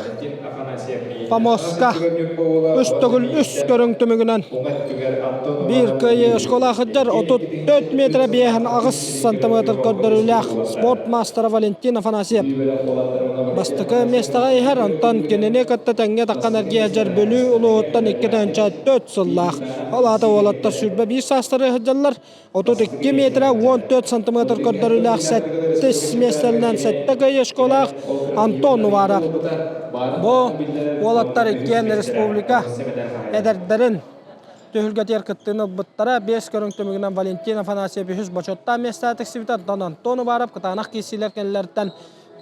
помостка үс төгүл үс көрүҥ түмүгүнэн биир кыайыы оскуола сылдьар 34 метр 58 сантиметр көрдөрүүлээх спорт маастара Валентин Афанасьев бастакы миэстэҕэ иһэр. Онтон кинини кытта тэҥҥэ таххан эргийэ сылдьар Бүлүү улууһуттан 2 4 сыллаах. Ол аата уолаттар 21 саастары сылдьаллар. 32 метрэ 14 сантиметр көрдөрүүлээх сэттис миэстэлэнэн сэттэ кыайыы Антон Уваров. Бу уолаттар иккиэн республика эдэрдэрин. түһүлгэтигэр кыттыыны ылбыттара. Биэс көрүҥ түмүгүнэн Валентин Афанасьев үһүс бочуоттаах миэстэҕэ тиксибитэ, оттон Антон Уваров кытаанах киирсиилэр кэннилэриттэн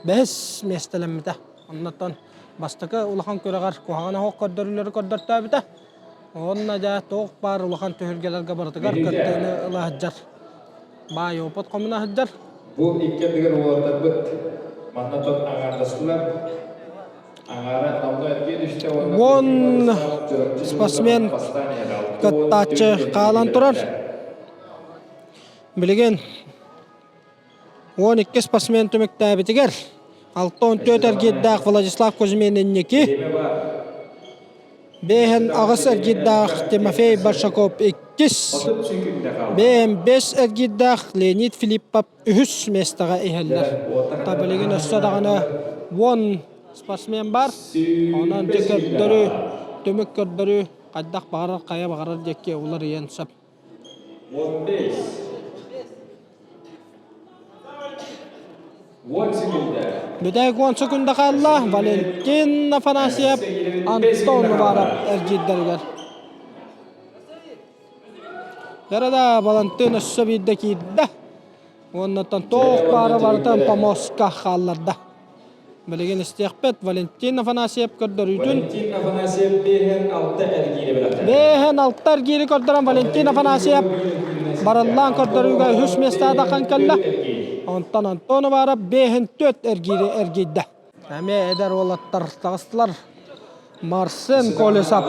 бэһис миэстэлэммитэ. Оннуттан бастакы улахан күрэҕэр куһаҕан оһох көрдөрүүлэри көрдөртөөбүтэ. Уонна дьэ туох баар улахан түһүлгэлэргэ барытыгар кыттыыны ыла сылдьар. Баай опыт хомуна сылдьар. Бу икки ардыгар уолаттарбыт манна тон аҥаардастылар. Уон спортсмен кыттааччы хаалан турар. Билигин 12 спортсмен түмүктээбитигэр 64 эргиирдээх Владислав Кузьмин инники, Бэһэн аҕыс эргиирдээх Тимофей Большаков иккис, бэһэн бэс эргиирдээх Леонид Филиппов үһүс миэстэҕэ иһэллэр. Та билигин өссө даҕаны уон спортсмен бар. Онон дьэ көрдөрүү, түмүк көрдөрүү хайдах баҕарар, хайа баҕарар диэки уларыйыан сөп. 15. Бүтэһик уон секунда хаалла. Валентин Афанасьев, Антон Уваров эргиирдэригэр. Ярада Валентин өссө биирдэ киирдэ. Уоннаттан туох баара барытын помоска хаалларда. Билигин истиэхпит Валентин Афанасьев көрдөрүүтүн. Валентин Афанасьев бэһэн алта эргиири бэлэхтэнэ. Бэһэн алта эргиири көрдөрөн Валентин Афанасьев барыллаан көрдөрүүгэ үһүс миэстэҕэ таххан кэллэ. Онтон Антон Уваров бэһин түөрт эргиири эргийдэ. Эмиэ эдэр уолаттар таҕыстылар. Марсен Колесов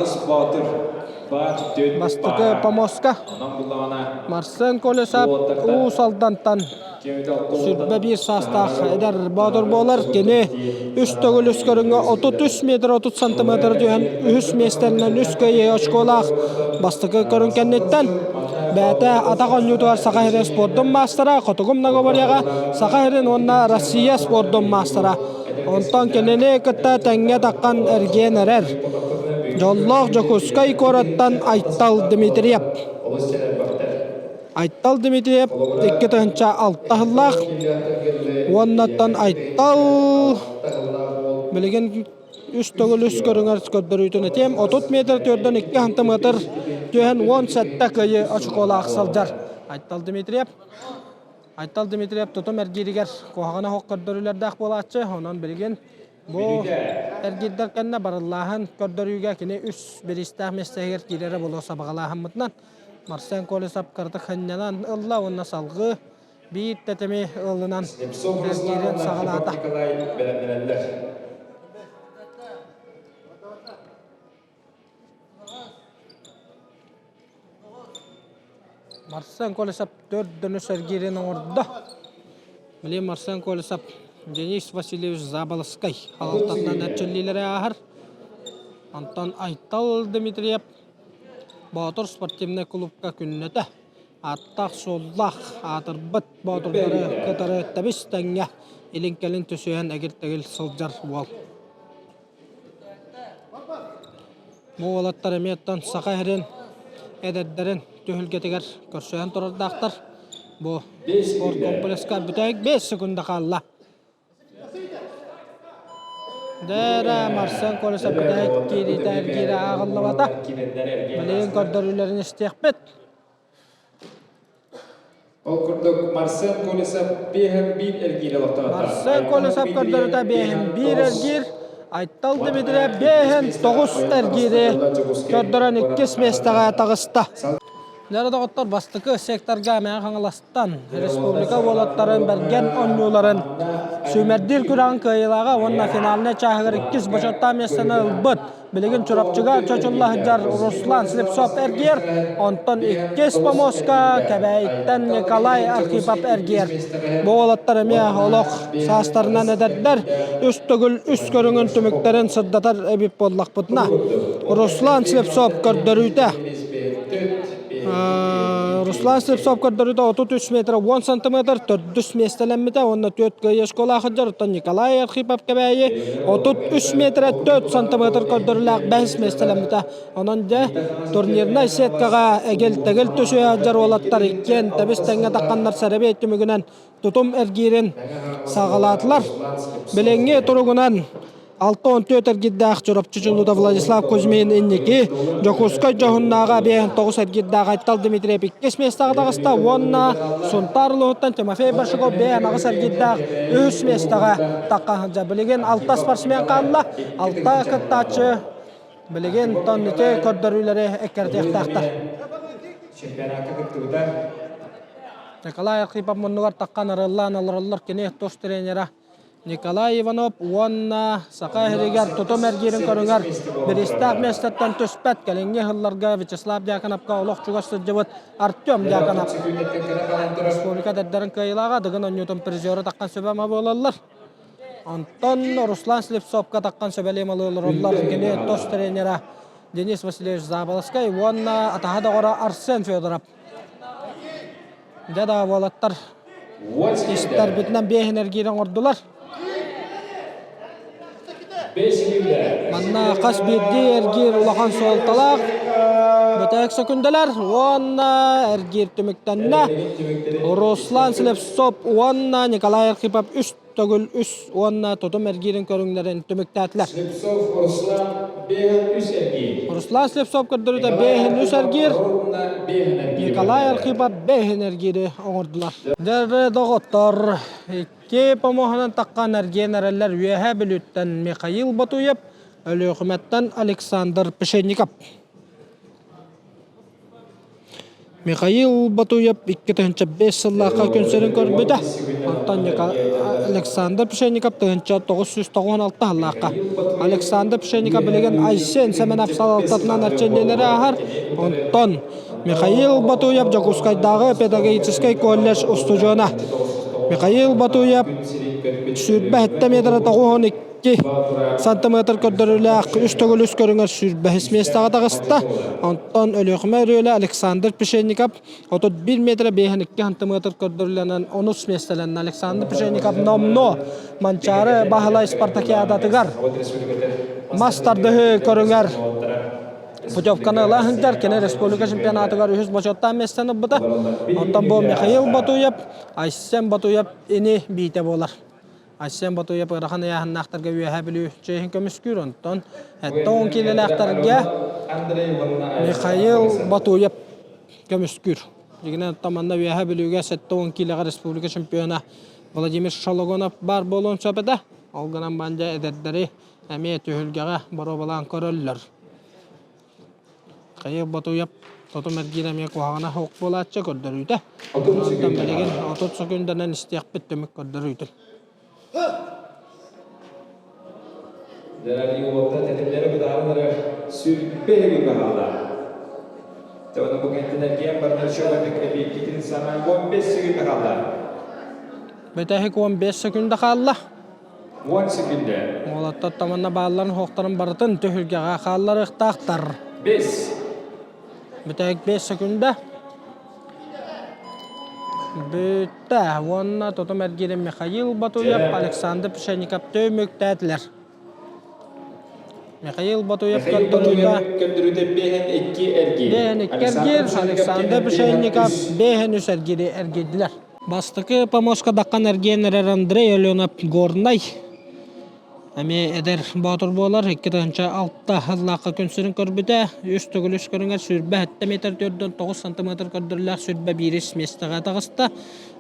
бастакы помостка. Марсен Колесов Уус Алдантан 21 саастаах эдэр боотур буолар. Кини үс төгүл үс көрүҥҥэ 33 метр 30 сантиметр түһэн үһүс миэстэнэн үс кыайыы очколаах бастакы көрүҥ кэнниттэн бэйэтэ атах оонньуутугар Саха сирин спордун маастара, Хотугу многоборьеҕа Саха сирин уонна Россия спордун маастара. Онтон кинини кытта тэҥҥэ таххан эргиэн эрэр. Дьоллоох Дьокуускай куораттан Айтал Дмитриев. Айтал Дмитриев 2006 сыллаах уоннаттан Айтал билигин үс төгүл үс көрүҥэр көрдөрүүтүн этиэм 30 метр төрдөн 2 сантиметр түһэн 17 кыайыы очколаах сылдьар Айтал Дмитриев Айтал Дмитриев тутум эргииригэр куһаҕана оһох көрдөрүүлэрдээх буолааччы. Онон билигин бу эргиирдэр кэннэ барыллааһын көрдөрүүгэ кини үс бириистээх миэстэтигэр киирэрэ буолуо сабаҕалааһыммытынан Марсен Колесов кыратык ханньанан ылла уонна салгыы биир тэтими ылынан эргиирин саҕалаата. Николай бэлэмнэнэллэр. Марсен Колесов төрдөнү сэргиирин оҥордо. Били Марсен Колесов Денис Васильевич Заболоцкай халалтатынан эрчиллиилэри ааһар. Онтон Айтал Дмитриев Боотур спортивнай клубка күннэтэ ааттаах-суоллаах аатырбыт боотурдары кытары тэбис-тэҥҥэ илин-кэлин түсүһэн эгил-тэгил сылдьар уол. Бу уолаттар эмиэ оттон Саха сирин эдэрдэрин түһүлгэтигэр көрсүһэн турардаахтар. Бу спорт комплекска бүтэһик 5 секунда хаалла. Дээрэ Марсен Колесов бүтэһик киириитэ эргиирэ ааҕыллыбата. Билигин көрдөрүүлэрин истиэхпит. Ол курдук Марсен Колесов биэһин биир эргиир олохтоото. Марсен Колесов көрдөрүүтэ биэһин биир эргиир. Айтал Дмитриев биэһин тоҕус эргиири көрдөрөн иккис миэстэҕэ таҕыста. Дьэ доҕоттор бастакы секторга Мэҥэ Хаҥаластан республика уолаттарын бэргэн оонньууларын сүүмэрдиир күрэҕин кыайыылааҕа уонна финальнай чааһыгар иккис бочуоттаах миэстэни ылбыт Билигин Чурапчыга чочулла сылдьар Руслан Слепцов эргийэр, онтон иккис помоска Кэбээйиттэн Николай Архипов эргийэр. Бу уолаттар эмиэ олох саастарынан эдэрдэр, үс төгүл үс көрүҥүн түмүктэрин сырдатар эбит буоллахпытына. Руслан Слепцов көрдөрүүтэ Руслан Слепцов көрдөрүүтэ 33 метр 10 сантиметр төрдүс миэстэлэммитэ уонна түөрт кыайыы школа сылдьар оттон Николай Архипов Кэбээйи 33 метр 4 сантиметр көрдөрүүлээх бэһис миэстэлэммитэ. Онон дьэ турнирнай сеткаҕа эгил-тэгил түсүһэ сылдьар уолаттар иккиэн тэбис-тэҥҥэ тахханнар сэрэбиэй түмүгүнэн тутум эргиирин саҕалаатылар. Билиҥҥи туругунан. 64 эргирдээх Чурапчы чулуута Владислав Кузьмин инники, Дьокуускай дьоһуннааҕа 59 эргирдээх Айтал Дмитриев иккис миэстэҕэ таҕыста уонна Сунтаар улууһуттан Тимофей Башиков 58 эргирдээх үһүс миэстэҕэ тахха сылдьар. Билигин алта спортсмен хаалла, алта кыттааччы билигин тоннити көрдөрүүлэри эккирэтиэхтээхтэр. Чемпионакка кыттыбыта. Николай Архипов муннугар таххан арыллаан олороллор кини тус тренера Николай Иванов уонна Саха иһигэр тутум эргиирин көрүҥэр бириистээх миэстэттэн түспэт кэлиҥҥи сылларга Вячеслав Дьяконовка олох чугас сылдьыбыт Артем Дьяконов республика эдэрдэрин кыайыылааҕа Дыгын оонньуутун призера таххан сүбэ-ама буолаллар. Онтон Руслан Слепцовка таххан сүбэлиэм олороллор кини тус тренера Денис Васильевич Заболоцкай уонна атаһа доҕоро Арсен Федоров. Дьэ да уолаттар истэрбитинэн биэһин эргиир оҥордулар. Манна хас биирдии эргиир улахан суолталаах бүтэһик сөкүндэлэр уонна эргиир түмүктэннэ. Руслан Слепцов уонна Николай Архипов үс төгүл үс уонна тутум эргиирин көрүҥнэрин түмүктээтилэр. Слепцов Руслан бэһин үс эргиир. Руслан Слепцов көрдөрүүтэ бэһин үс эргиир. Николай Архипов бэһин эргиири оҥордулар. Дьэ, доҕоттор, икки помоһунан таххан эргиэн эрэллэр Үөһээ Бүлүүттэн Михаил Ботуев, Өлүөхүмэттэн Александр Пшенников. Михаил Батуев 2005 сыллаахха күн сирин көрбүтэ. Оттон Александр Пшенников 1996 сыллаахха. Александр Пшенников билигин Айсен Семенов салалтатынан эрчиллиилэри ааһар. Онтон Михаил Батуев Дьокуускайдааҕы педагогическай колледж устудьуона. Михаил Батуев 27 метр 92 сантиметр көрдөрүүлээх үс төгүл үс көрүҥэр сүүрбэһис миэстэҕэ таҕыста. Онтон Өлүөхүмэ өрүөлэ Александр Пшенников 31 метр 52 сантиметр көрдөрүүлэнэн онус миэстэлэннэ. Александр Пшенников номнуо Манчаары Баһылай спартакиадатыгар мас тардыһыы көрүҥэр путевканы ыла сылдьар. Кини республика чемпионатыгар үһүс бочуоттаах миэстэни ылбыта. Онтон бу Михаил Батуев, Айсен Батуев ини биитэ буолар. Айсен Ботуев ыарахан ыйааһыннаахтарга Үөһээ Бүлүү чиэһин көмүскүүр, онтон 70 киилэлээхтэргэ Михаил Ботуев көмүскүүр. Дьиҥинэн, оттон манна Үөһээ Бүлүүгэ 70 киилэҕэ республика чемпиона Владимир Шологонов баар буолуон сөп этэ. Ол гынан баран дьэ эдэрдэри эмиэ түһүлгэҕэ боруобалаан көрөллөр. Хайа Ботуйап тотум эргиирэ эмиэ куһаҕана суох буолааччы көрдөрүүтэ. Онтон билигин 30 секундынан истиэхпит түмүк көрдөрүүтүн. Дьэ, уолта тэтимнэри бытаарынары сүрбэ баһаала. Тону бу кэнтин эргиэн бардар шөбөтүк эбиэккитин саҥа 15 секунда хаалла. Бүтэһик 15 секунда хаалла. 10 секунда. Уолаттар таманна баалларын хуохтарын барытын түһүлгэҕэ хаалларыахтаахтар. 5. Бүтэһик 5 секунда. Бүттэ. Уонна тутум эргиирин Михаил Батуев, Александр Пшенников түмүктээтилэр. Михаил Батуев көрдөрүүтэ көрдөрүүтэ бэһин икки эргиир. Бэһин икки эргиир, Александр Пшенников бэһин үс эргиири эргийдилэр. Бастакы помостка даххан эргиэн эрэр Андрей Оленов Горнай эмиэ эдэр боотур буолар. 2006 сыллаахха күн сирин көрбүтэ. Үс төгүл үс көрүҥэр 27 метр 49 сантиметр көрдөрүүлээх 21 миэстэҕэ таҕыста.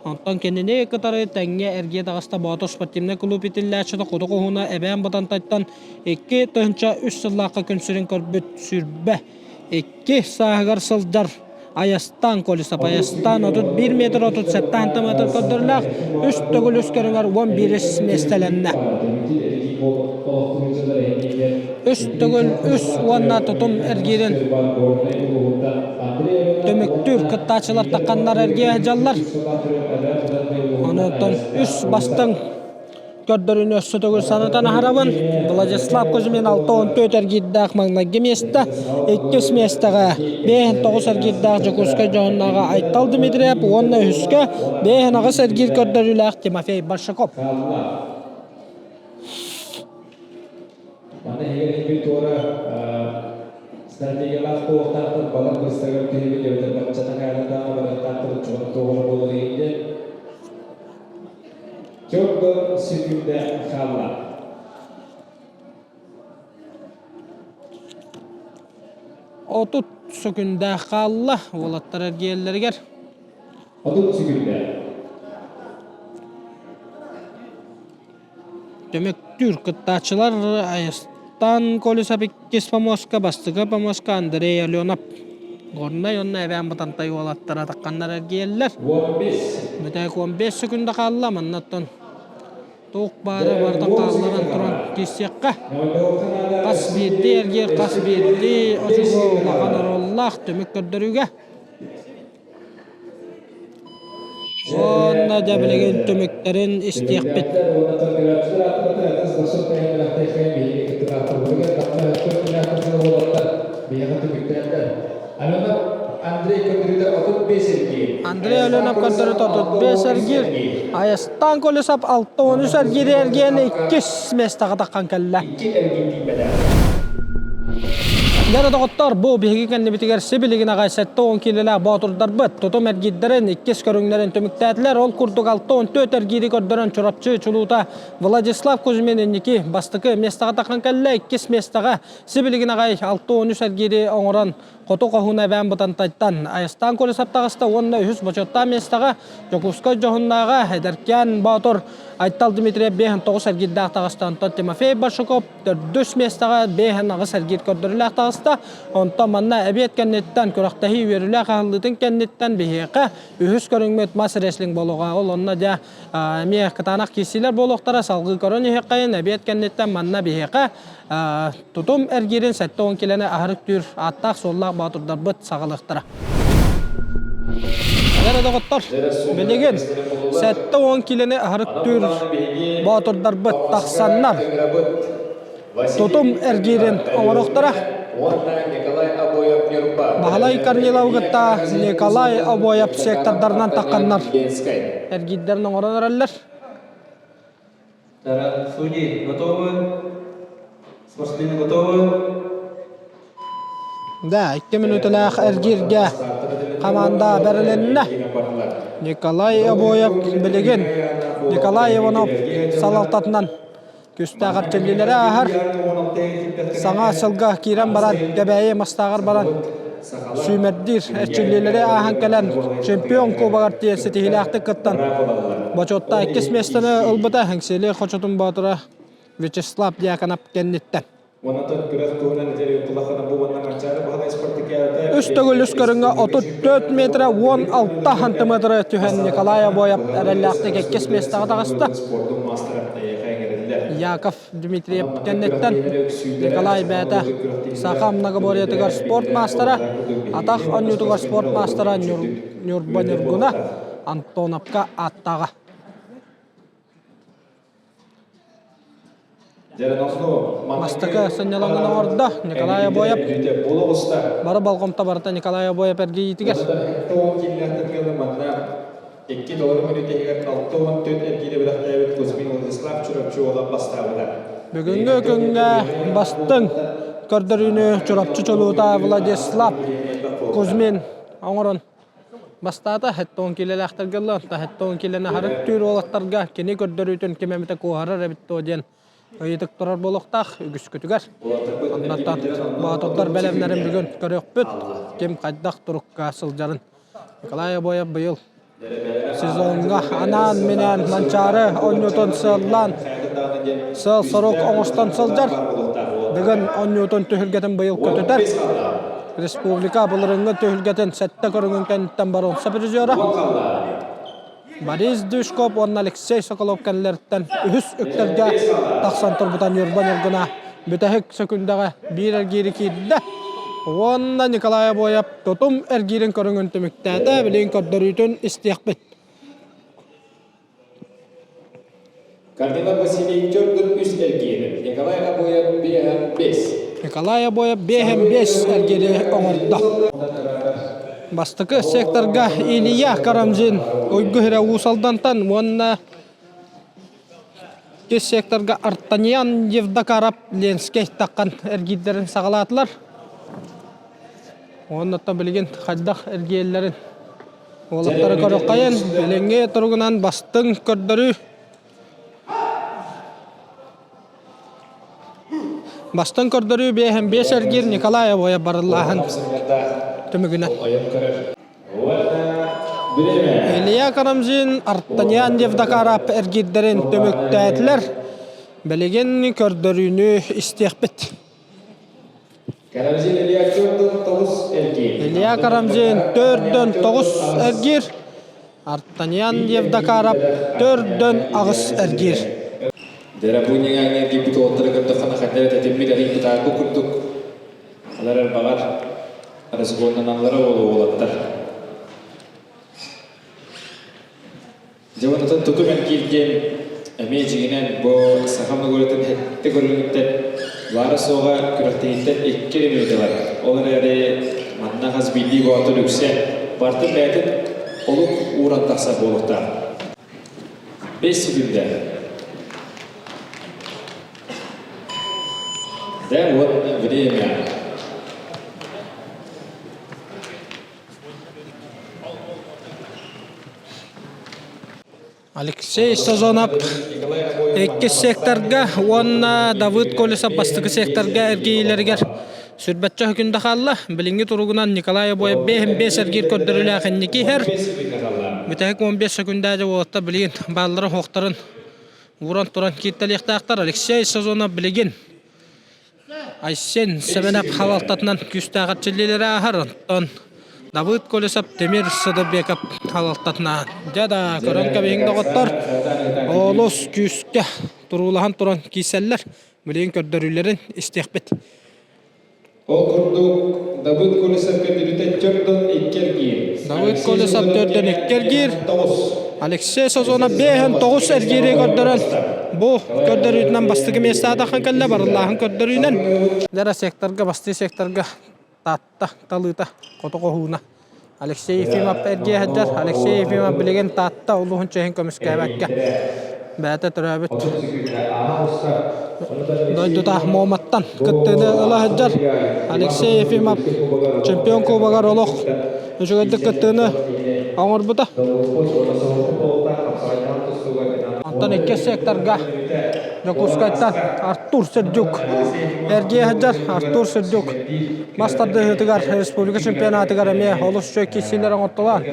Онтон кинини кытары тэҥҥэ эргийэ таҕыста Боотур спортивнай клуб итиллээччитэ Хоту Хоһууна Эбээн Бытантайтан 2003 сыллаахха күн сирин көрбүт 22 сааһыгар сылдьар Айастаан Колесов Айастаан 31 метр 37 сантиметр көрдөрүүлээх үс төгүл үс көрүҥэр 11 миэстэлэннэ. Үс төгүл үс уонна тутум эргиирин түмүктүүр кыттааччылар тахханнар эргийэ сылдьаллар. Онтон үс бастыҥ көрдөрүүнү өссө төгүл санатан аһарабын. Владислав Кузьмин 64 эргиирдээх маҥнайгы миэстэ, иккис миэстэҕэ 59 эргиирдээх Дьокуускай дьоһуннааҕа Айтал Дмитриев уонна үһүскэ 58 эргиир көрдөрүүлээх Тимофей Большаков. Манна эһиги туора стратегиялаах туохтаахтар балар быстагар түһүбүт эбэтэр баччата каайдатааҕы барыахтаахтар чугас туоҕар буолар иһинде Төрдө секунда хаалла. 30 сөкүндэ хаалла уолаттар эргийэллэригэр. 30 сөкүндэ. Түмүктүүр кыттааччылар Айастан Колесов иккис помоска, бастакы помоска Андрей Аленов. Горнай уонна Эбээн Бытантай уолаттара тахханнар эргийэллэр. 15. Бүтэһик 15 сөкүндэ хаалла, маннаттан туох баара барыта хаалларан туран киирсиэххэ. Хас биирдии эргиир, хас биирдии очукуо улахан оруоллаах түмүк көрдөрүүгэ. Уонна дьэ билигин түмүктэрин истиэхпит. Андрей Аленов көрдөрүтэ 35 эргиир, Айастан Колесов 63 эргиир эргиэн иккис миэстэҕэ таххан кэллэ. Дьэ доҕоттор, бу биһиги кэннибитигэр сибилигин аҕай 70 киилэлээх боотурдарбыт тутум эргиирдэрин иккис көрүҥнэрин түмүктээтилэр. Ол курдук 64 эргиири көрдөрөн Чурапчы чулуута Владислав Кузьмин инники бастакы миэстэҕэ таххан кэллэ. Иккис миэстэҕэ сибилигин аҕай 63 эргиири оҥорон Хоту Хоһууна Эбээн Бытантайтан Айастаан Колесов таҕыста уонна үһүс бочуоттаах миэстэҕэ Дьокуускай Дьоһуннааҕа эдэркээн Боотур Айтал Дмитриев 59 эргиирдээх таҕыста. Онтон Тимофей Баршуков төрдүс миэстэҕэ 58 эргиир көрдөрүүлээх таҕыста. Онтон манна эбиэт кэнниттэн күрэхтэһии үөрүүлээх аһыллыытын кэнниттэн биһиэхэ үһүс көрүҥмүт мас рестлинг буолуоҕа. Ол онно дьэ эмиэ кытаанах киирсиилэр буолуохтара. Салгыы көрөн иһиэххэйин эбиэт кэнниттэн манна биһиэхэ Тутум эргиирин 70 килэни аһарык түүр ааттаах-суоллаах боотурдарбыт саҕалыахтара. Эдэр доҕоттор, билигин 70 килэни аһарык түүр боотурдарбыт тахсаннар тутум эргиирин оҥоруохтара. Баһылай Корниловы кытта Николай Обоев сектордарынан тахханнар эргиирдэрин оҥорон эрэллэр. Судьи готовы? Спортсмены готовы? Да, икки мүнүүтэлээх эргииргэ хамаанда бэрилиннэ. Николай Обоев билигин Николай Иванов салалтатынан күстээх эрчиллиилэри ааһар. Саҥа сылга киирэн баран, Кэбээйи мастааҕар баран сүүмэрдиир эрчиллиилэри ааһан кэлэн чемпион кубогар тиийэн ситиһиилээхтик кыттан бочуоттаах иккис миэстэни ылбыта Эҥсиэли хочотун боотура Вячеслав Дьяконов кэнниттэн. Үс төгүл үс көрүҥҥэ 34 метрэ 16 сантиметры түһэн Николай Обоев эрэллээхтик иккис миэстэҕэ таҕыста. Яков Дмитриев кэнниттэн Николай бэйэтэ саха многоборьетыгар спорт маастара, атах оонньуутугар спорт маастара Ньурба Ньургуна Антоновка ааттааҕа. Бастакы сынньалаҥын оҥордо Николай Обоев. Бары болҕомто барыта Николай Обоев эргийиитигэр. Икки толору мүнүүтэ 64 эргиирэ бэлэхтээбит Кузьмин Владислав Чурапчы уола бастаабыта. Бүгүҥҥү күҥҥэ бастыҥ көрдөрүүнү Чурапчы чулуута Владислав Кузьмин оҥорон бастаата. 70 киилэлээхтэргэ ылла, 70 киилэни аһарык түүр уолаттарга кини көрдөрүүтүн ким эмитэ куоһарар эбит дуо диэн ыйытык турар буолуохтаах үгүскүтүгэр. Оннуттан боотурдар бэлэмнэрин бүгүн көрүөхпүт, ким хайдах турукка сылдьарын. Николай Обоев быйыл сезоҥҥа анаан-минээн Манчаары оонньуутун сыаллаан сыал-сорук оҥостон сылдьар. Бүгүн оонньуутун түһүлгэтин быйыл көтүтэр. Республика былырыҥҥы түһүлгэтин сэттэ көрүҥүн кэнниттэн боруонса призера. Борис Дюшков уонна Алексей Соколов кэннилэриттэн үһүс үктэлгэ тахсан турбута Ньурба Ньургуна бүтэһик сөкүндэҕэ биир эргиири киирдэ. Уонна Николай Обоев тутум эргиирин көрүҥүн түмүктээтэ, билигин көрдөрүүтүн истиэхпит. Кардинал Василий төрдүн үс эргиирин, Николай Обоев биэһэн бес. Николай Обоев биэһэн бес эргиири оҥордо. Бастакы секторга Илья Карамзин Уйгу Хирэ Уус Алдантан уонна иккис секторга Артаньян Евдокаров Ленскэй таххан эргиирдэрин саҕалаатылар. Уонна билигин хайдах эргийэллэрин уолаттары көрүөххэйин. Билиҥҥи туругунан бастыҥ көрдөрүү. Бастан көрдөрүү биэһин биэс эргиир Николай Обоев барыллааһын түмүгүнэн. Илья Карамзин, Артаньян Евдокарап эргиирдэрин түмүктээтилэр. Билигин көрдөрүүнү истиэхпит. Карамзин Илья төрдөн тоҕус эргиир. Илья Карамзин төрдөн тоҕус эргиир. Артаньян Евдокаров төрдөн аҕыс эргиир. Дерабуниҥа киирбит уолаттары көрдөххө хайдах тэтиммит арый бытаарбыт курдук. Алар эрбаҕар разгоннаналлара буолуо уолаттар. Дьэ онтон тутум эргиир диэн эмиэ дьиҥинэн бу саха многолетын сэттэ көрүҥүттэн баара-суоҕа күрэхтэһииттэн икки эрэ мүнүүтэ бар. Ол эрээри манна хас биирдии боотур үксэ барытын бэйэтин олук ууран тахсар буолуохтаах. Бэс секүндэ. Да, вот время. Алексей Сазонов иккис секторга уонна Давыд Колесов бастакы секторга эргийиилэригэр сүрбэччэ хөкүндэ хаалла. Билиҥҥи туругунан Николай Обоев бэһин бэс эргиир көрдөрүүлээх инники иһэр. Бүтэһик 15 секүндээдэ уолаттар билигин баалларын хоохторун ууран туран кииртэлиэхтээхтэр. Алексей Сазонов билигин Айсен Сэмэнэп халалтатынан күүстээх эрчиллиилэри ааһар, оттон Давыд Колесов Тимир Сыдыбеков халалтатынан дьэ да көрөн кэбиһиҥ доҕоттор олус күүскэ туруулаһан туран киирсэллэр. Билигин көрдөрүүлэрин истиэхпит. Ол курдук, Давыд Колесов көрдөрүүтэ төрдөн икки эргиир. Давыд Колесов төрдөн икки эргиир. Алексей Созонов бэһин тоҕус эргиири көрдөрөн бу көрдөрүүтүнэн бастакы миэстэ аатахан кэллэ барыллааһын көрдөрүүнэн Лера секторга бастыы секторга Таатта талыыта хоту хоһууна Алексей Ефимов эргиэ сылдьар Алексей Ефимов билигин Таатта улууһун чиэһин көмүскээбэккэ бэйэтэ төрөөбүт дойдута Муоматтан кыттыыны ыла сылдьар Алексей Ефимов чемпион кубогар олох үчүгэйдик кыттыыны оҥорбута. Онтон иккис секторга Дьокуускайтан Артур Сердюк эргийэ сылдьар. Артур Сердюк мас тардыһыытыгар республика чемпионатыгар эмиэ олус үчүгэй киирсиилэр оҥортолоон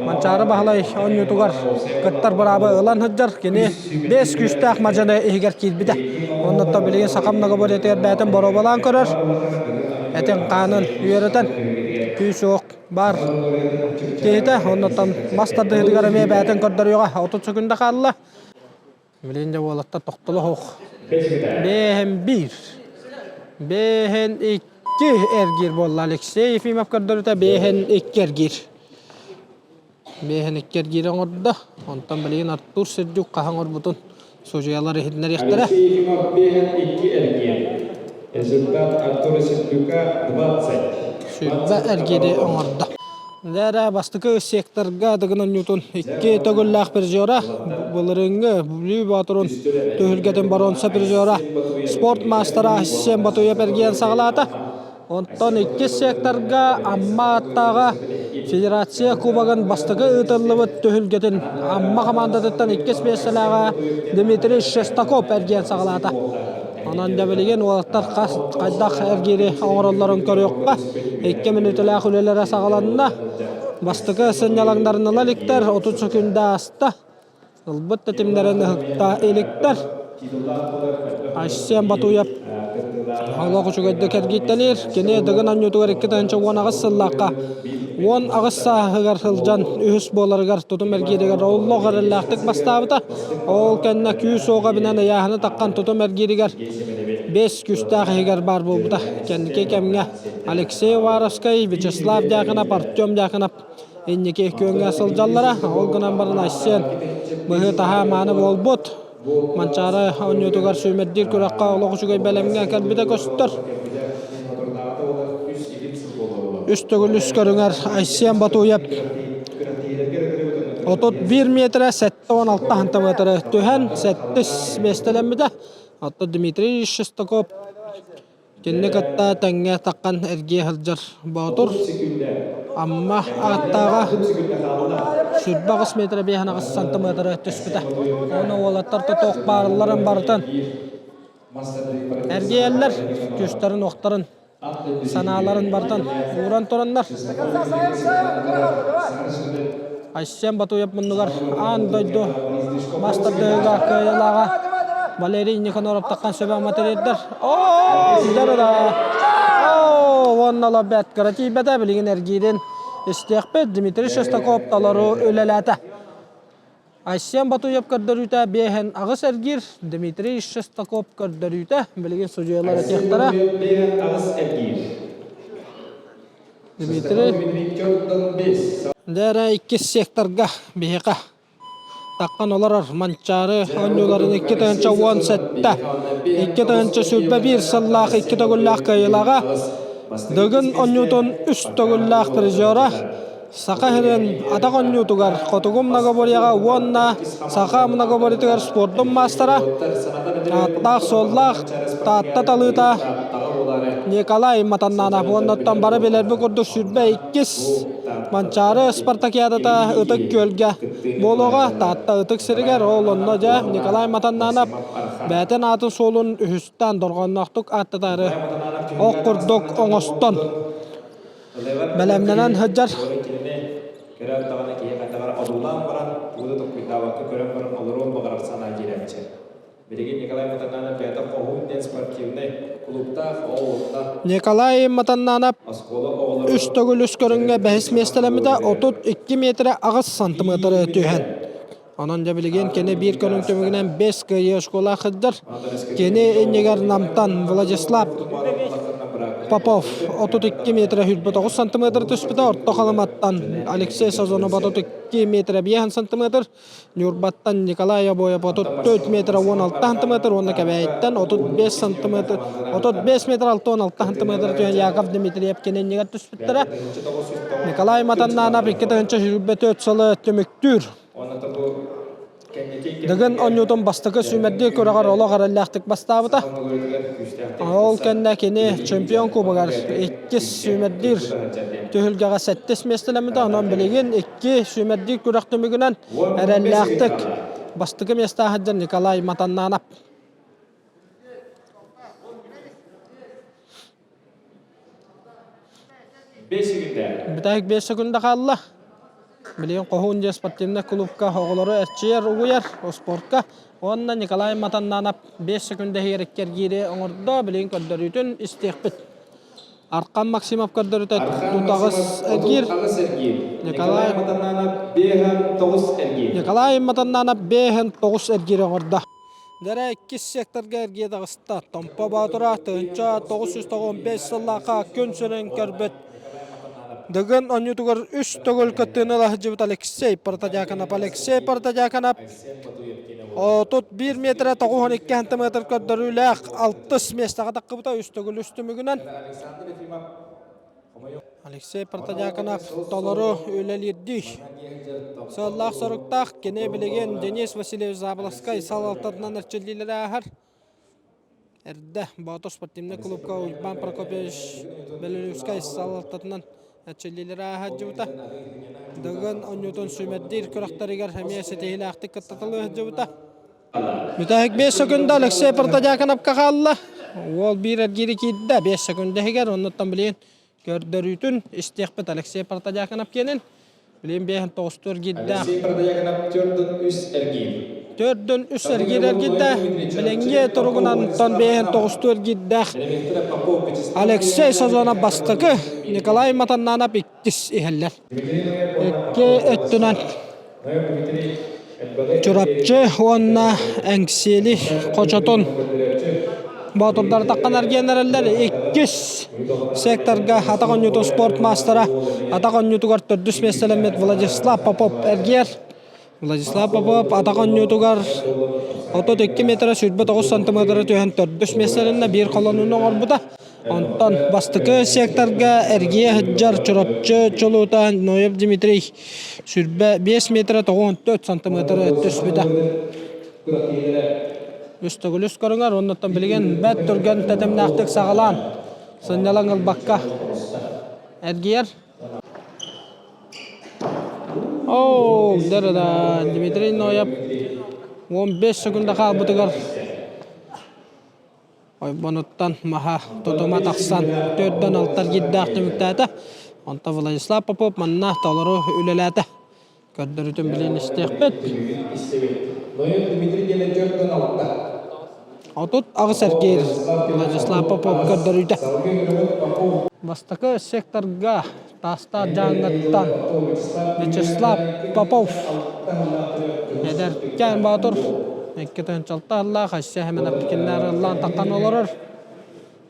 Манчаары Баһылай оонньуутугар кыттар быраабы ылан сылдьар. Кини биэс күүстээх мадьаны иһигэр киирбитэ. Оннуттан билигин саха многоборьетыгар бэйэтин боруобалаан көрөр. Этин-хаанын үөрэтэн күүс-уох баар киһитэ. Оннуттан мас тардыһыытыгар эмиэ бэйэтин көрдөрүөҕэ. 30 секунда хаалла. Билигин дьэ уолаттар тохтоло суох. Бэһэн биир. Бэһэн икки эргиир буолла. Алексей Ефимов көрдөрүтэ бэһэн икки эргиир. Бэһэн икки эргиир оҥордо. Онтон билигин Артур Сердюк хаһан оҥорбутун судьуйалар иһитиннэриэхтэрэ. Алексей Ефимов бэһэн икки эргиир. Результат Артура Сердюка 20. Сүүрбэ эргиири оҥордо. Лера бастакы секторга Дыгын Ньютон икки төгүллээх призера, былырыыҥҥы Бүлүү Боотурун түһүлгэтин боруонса призера, спорт маастара Айсен Батуев эргийэн саҕалаата. Онтон иккис секторга Амма аттааҕа Федерация Кубогын бастакы ыытыллыбыт түһүлгэтин Амма хамаандатыттан иккис миэстэлээҕэ Дмитрий Шестаков эргийэн саҕалаата. Онон дьэ билигин уолаттар хас хайдах эргиири оҥороллорун көрүөххэ. Икки мүнүүтэлээх үлэлэрэ саҕаланна. Бастакы сынньалаҥнарын ыла иликтэр, 30 секүндэ ааста. Ылбыт тэтимнэрин ыһыкта иликтэр. Айсен Батуев олох үчүгэйдик эргийтэлиир. Кини Дыгын оонньуутугар 2018 сыллаахха 18 сааһыгар сылдьан үһүс буоларыгар тутум эргииригэр олох эрэллээхтик бастаабыта. Ол кэннэ күүс-уох эбинэн ыйааһыны таххан тутум эргииригэр биэс күүстээх иһигэр баар буолбута. Кэнники кэмҥэ Алексей Уваровскай, Вячеслав Дьяконов, Артем Дьяконов инники күөҥҥэ сылдьаллара. Ол гынан баран Айсен быһыы-таһаа мааны буолбут. Манчаары оонньуутугар сүүмэрдиир күрэххэ олох үчүгэй бэлэмҥэ кэлбитэ көстөр. Үс төгүл үс көрүҥэр Айсен Батуев 31 метрэ 76 сантиметры түһэн сэттис миэстэлэммитэ. Оттон Дмитрий Шестаков Кинини кытта тэҥҥэ таххан эргийэ сылдьар Боотур Амма ааттааҕа 28 метрэ 58 сантиметры түспүтэ. Уонна уолаттар тотуох баарыларын барытын. Эргийэллэр, күүстэрин-уохтарын, санааларын барытын ууран тураннар. Айсен Батуев муннугар аан дойду маастардыыга кыайыылааҕа Валерий Никаноров таххан сөбө матырыйдар. Оо, да Оо, уонна лоббет кыра тиийбэтэ билигин эргиирин истиэхпит. Дмитрий Шестаков толору үлэлээтэ. Айсен Батуев көрдөрүүтэ биэһин аҕыс эргиир, Дмитрий Шестаков көрдөрүүтэ билигин судьуйалар этиэхтэрэ. Биэһин аҕыс эргиир. Дмитрий Дээрэ иккис секторга биһиэхэ таххан олорор Манчаары оонньууларын 2017 2021 сыллаах икки төгүллээх кыайыылааҕа Дыгын оонньуутун үс төгүллээх призера Саха сирин атах оонньуутугар Хотугу многоборьеҕа уонна Саха многоборьетыгар спордун маастара, ааттаах-суоллаах Таатта талыыта Николай Матаннанов уонна оттон бары билэрбит курдук 22 Манчаары спартакиадата Ытык Күөлгэ буолуоҕа. Таатта ытык сиригэр ол онно дьэ Николай Матаннанов бэйэтин аатын суолун үһүстээн дорҕоонноохтук ааттатаары ох курдук оҥостон Бэлэмнэнэн сылдьар. Көрөр даҕаны киһи хайдаҕар одуулаан баран, тугу да толкуйдаабакка көрөн баран олоруон баҕарар санаа киирээччи. Билигин Николай Матаннанов бэйэтэ Хоһуун диэн спортивнай клубтаах оҕо Николай Матаннанов оскуола оҕолоро үс төгүл үс көрүҥҥэ бэһис миэстэлэммитэ 32 миэтэрэ аҕыс сантиметры түһэн. Онон дьэ билигин кини биир көрүҥ түмүгүнэн бэс кыайыы оскуола сылдьар. Кини иннигэр Намтан Владислав Попов 32 метр 29 сантиметр түспүтэ, Орто Халыматтан Алексей Сазонов 32 метр 5 сантиметр, Ньурбаттан Николай Обоев 34 метр 16 сантиметр уонна Кэбээйиттэн 35 сантиметр 35 метр 66 сантиметр түһэн Яков Дмитриев кини иннигэр түспүттэрэ. Николай Матаннанов 2024 сылы түмүктүүр. Дыгын оонньуутун бастакы сүүмэрдии күрэҕэр олох эрэллээхтик бастаабыта. Ол кэннэ кини чемпион кубогар иккис сүүмэрдиир түһүлгэҕэ сэттис миэстэлэммитэ. Онон билигин икки сүүмэрдиир күрэх түмүгүнэн эрэллээхтик бастакы миэстэҕэ сылдьар Николай Матаннанов. Бүтэһик 5 секунда хаалла. Билигин Хоһуун дьиэ спортивнай клубка оҕолору эрчийэр, угуйар спортка. Уонна Николай Матаннанов 5 секунда иһигэр икки эргиири оҥордо. Билигин көрдөрүүтүн истиэхпит. Архан Максимов көрдөрүүтэ тутаҕыс эргиир. Николай Матаннанов 5 эргиир. Николай Матаннанов 5 эргиир оҥордо. Дэрэ иккис секторга эргийэ таҕыста. Томпо Боотура 1995 сыллаахха күн сирин көрбүт Дыгын оонньуутугар үс төгүл кыттыыны ыла сылдьыбыт Алексей Протодьяконов. Алексей Протодьяконов 31 метрэ 92 сантиметр көрдөрүүлээх алтыс миэстэҕэ таххыбыта үс төгүл үс түмүгүнэн. Алексей Протодьяконов толору үлэлиирдии сыаллаах-соруктаах кини билигин Денис Васильевич Заболоцкай салалтатынан эрчиллиилэри ааһар. Эрдэ Боотур спортивнай клубка Уйбаан Прокопьевич Белолюбскай салалтатынан эрчиллиилэри ааһа сылдьыбыта. Дыгын оонньуутун сүүмэрдиир күрэхтэригэр эмиэ ситиһиилээхтик кыттаталыы сылдьыбыта. Бүтэһик 5 секунда Алексей Протодьяконовка хаалла. Уол биир эргиири киирдэ 5 секунда иһигэр, оннуттан билигин көрдөрүүтүн истиэхпит Алексей Протодьяконов киэнин. Билигин биэһин тоҕустуу эргиирдээх. Алексей Протодьяконов төрдүн үс эргиир. Төрдүн үс эргиир эргиирдэ. Билиҥҥи туругунан тон биэһин тоҕустуу эргиирдээх Алексей Сазонов бастакы, Николай Матаннанов иккис иһэллэр. Икки өттүнэн Чурапчы уонна Эҥсиэли хочотун боотурдары таххан эргийэн эрэллэр. Иккис секторга атах оонньуутун спорт маастара атах оонньуутугар төрдүс миэстэлэммит Владислав Попов эргийэр. Владислав Попов атах оонньуутугар 32 метрэ 29 сантиметры түһэн төрдүс миэстэлэннэ биир холонууну оҥорбута. Онтон бастакы секторга эргийэ сылдьар Чурапчы чулуута Ноев Дмитрий 25 метрэ 94 сантиметры түспүтэ. Үс төгүл үс көрүҥэр оннуттан билигин бэрт түргэн тэтимнээхтик саҕалаан сынньалаҥ ылбакка эргийэр. Оо, да Дмитрий Ноев 15 секунда хаалбытыгар. Ойбонуттан маһа тутума тахсан төрдөн алтар гирдээх түмүктээтэ. Онтон Владислав Попов манна толору үлэлээтэ. Көрдөрүүтүн билин истиэхпит. 38 эргиир Владислав Попов көрдөрүүтэ. Бастакы секторга Таастаах Дьааҥыттан Вячеслав Попов эдэркээн боотур 2 6 ыллаах Айсия Хэмэнэптикиннэр ыллаан таххан олорор.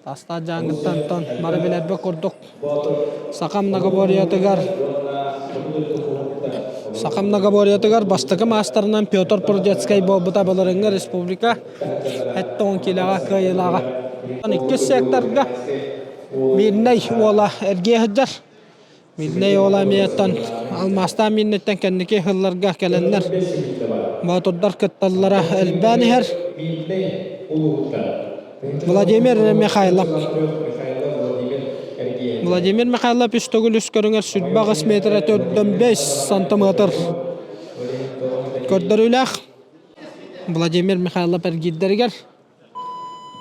Таастаах Дьааҥыттан тон бары билэрбит курдук саха многоборьетыгар Саха многоборьетыгар бастакы маастарынан Петр Прудецкай буолбута былырыҥҥы республика 70 киилэҕэ кыайыылааҕа. Иккис секторга Мирнэй уола эргийэ сылдьар. Мирнэй уола эмиэттэн алмаастаах Мирнэйтэн кэнники сылларга кэлэннэр боотурдар кытталлара элбээн иһэр. Владимир Михайлов Владимир Михайлов үс төгүл үс көрүҥэр 28 метр 405 сантиметр көрдөрүүлээх. Владимир Михайлов эргиирдэригэр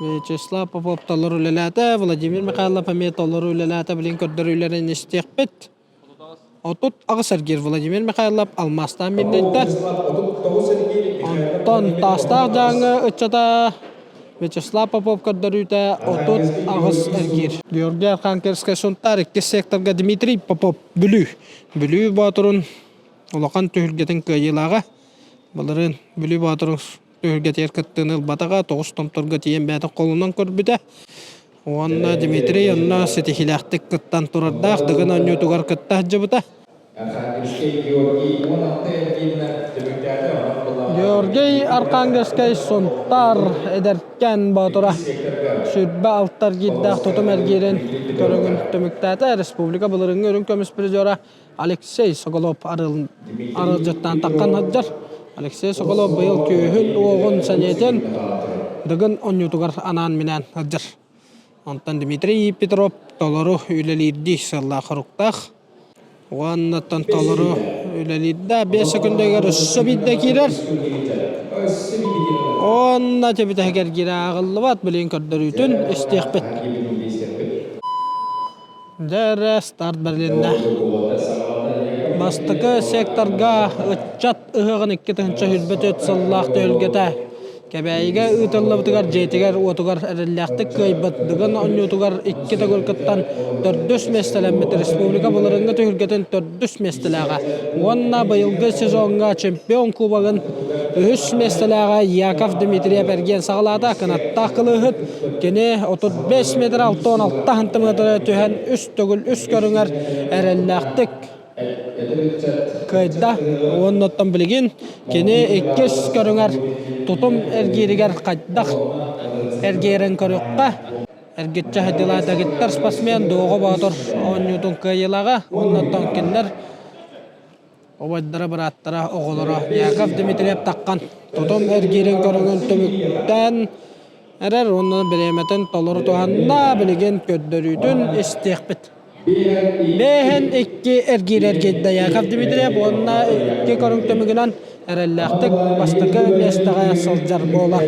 Вячеслав Попов толору үлэлээтэ, Владимир Михайлов эмиэ толору үлэлээтэ, билигин көрдөрүүлэрин истиэхпит. 38 эргиир Владимир Михайлов алмаастаан мирнэйдэ. Онтон Таастаах Дьааҥы ыччата Вячеслав Попов көрдөрүүтэ 38 эргиир. Георгий Архангельскай Сунтаар иккис секторга Дмитрий Попов Бүлүү. Бүлүү Боотурун улахан түһүлгэтин кыайыылааҕа. Былырыын Бүлүү Боотурун түһүлгэтигэр кыттыыны ылбатаҕа, тоҕус томторго тиийэн бэйэтэ холунан көрбүтэ. Уонна Дмитрий онно ситиһиилээхтик кыттан турардаах Дыгын оонньуутугар кытта сылдьыбыта. Георгий Архангельскай Сунтаар эдэркээн боотура сүүрбэ алтар гиирдээх тутум эргиирин көрүҥүн түмүктээтэ. Республика былырыҥҥы үрүҥ көмүс призера Алексей Соколов арылдьыттаан таххан сылдьар. Алексей Соколов быйыл күүһүн-уоҕун сэниэтин Дыгын оонньуутугар анаан-минээн сылдьар. Онтон Дмитрий Петров толору үлэлиирдии сыаллаах-соруктаах. Уоннаттан толору үлэлиирдэ. 5 секундагар өссө биирдэ киирэр. Уонна түбүтэһигэр киирэ ааҕыллыбат билигин көрдөрүүтүн истиэхпит. Дьэ эрэ старт бэрилиннэ. Бастакы секторга ыччат ыһыаҕын 2024 сыллаах түһүлгэтэ Кэбээйигэ ыытыллыбытыгар дьиэтигэр-уотугар эрэллээхтик кыайбыт Дыгын оонньуутугар икки төгүл кыттан төрдүс миэстэлэммит республика былырыыҥҥы түһүлгэтин төрдүс миэстэлээҕэ уонна быйылгы сезоҥҥа чемпион кубогын үһүс миэстэлээҕэ Яков Дмитриев эргиэн саҕалаата. Кынаттаах кылыыһыт Кини 35 метр 66 сантиметры түһэн үс төгүл үс көрүҥэр эрэллээхтик кыайда. Уонна оттон билигин кини иккис көрүҥэр тутум эргииригэр хайдах эргийэрин көрүөххэ. Эргиччи хайдылаа дэгиттэр спортсмен Дуоҕа Боотур оонньуутун кыайыылааҕа. Уонна оттон кинилэр Убайдара, бырааттара, оҕолоро Яков Дмитриев таххан тутум эргиирин көрүҥүн түмүктээн эрэр уонна бириэмэтин толору туһанна, билигин көрдөрүүтүн истиэхпит. Бэһин икки эргиир эргийдэ Яков Дмитриев уонна икки көрүҥ түмүгүнэн эрэллээхтик бастакы миэстэҕэ сылдьар буолар.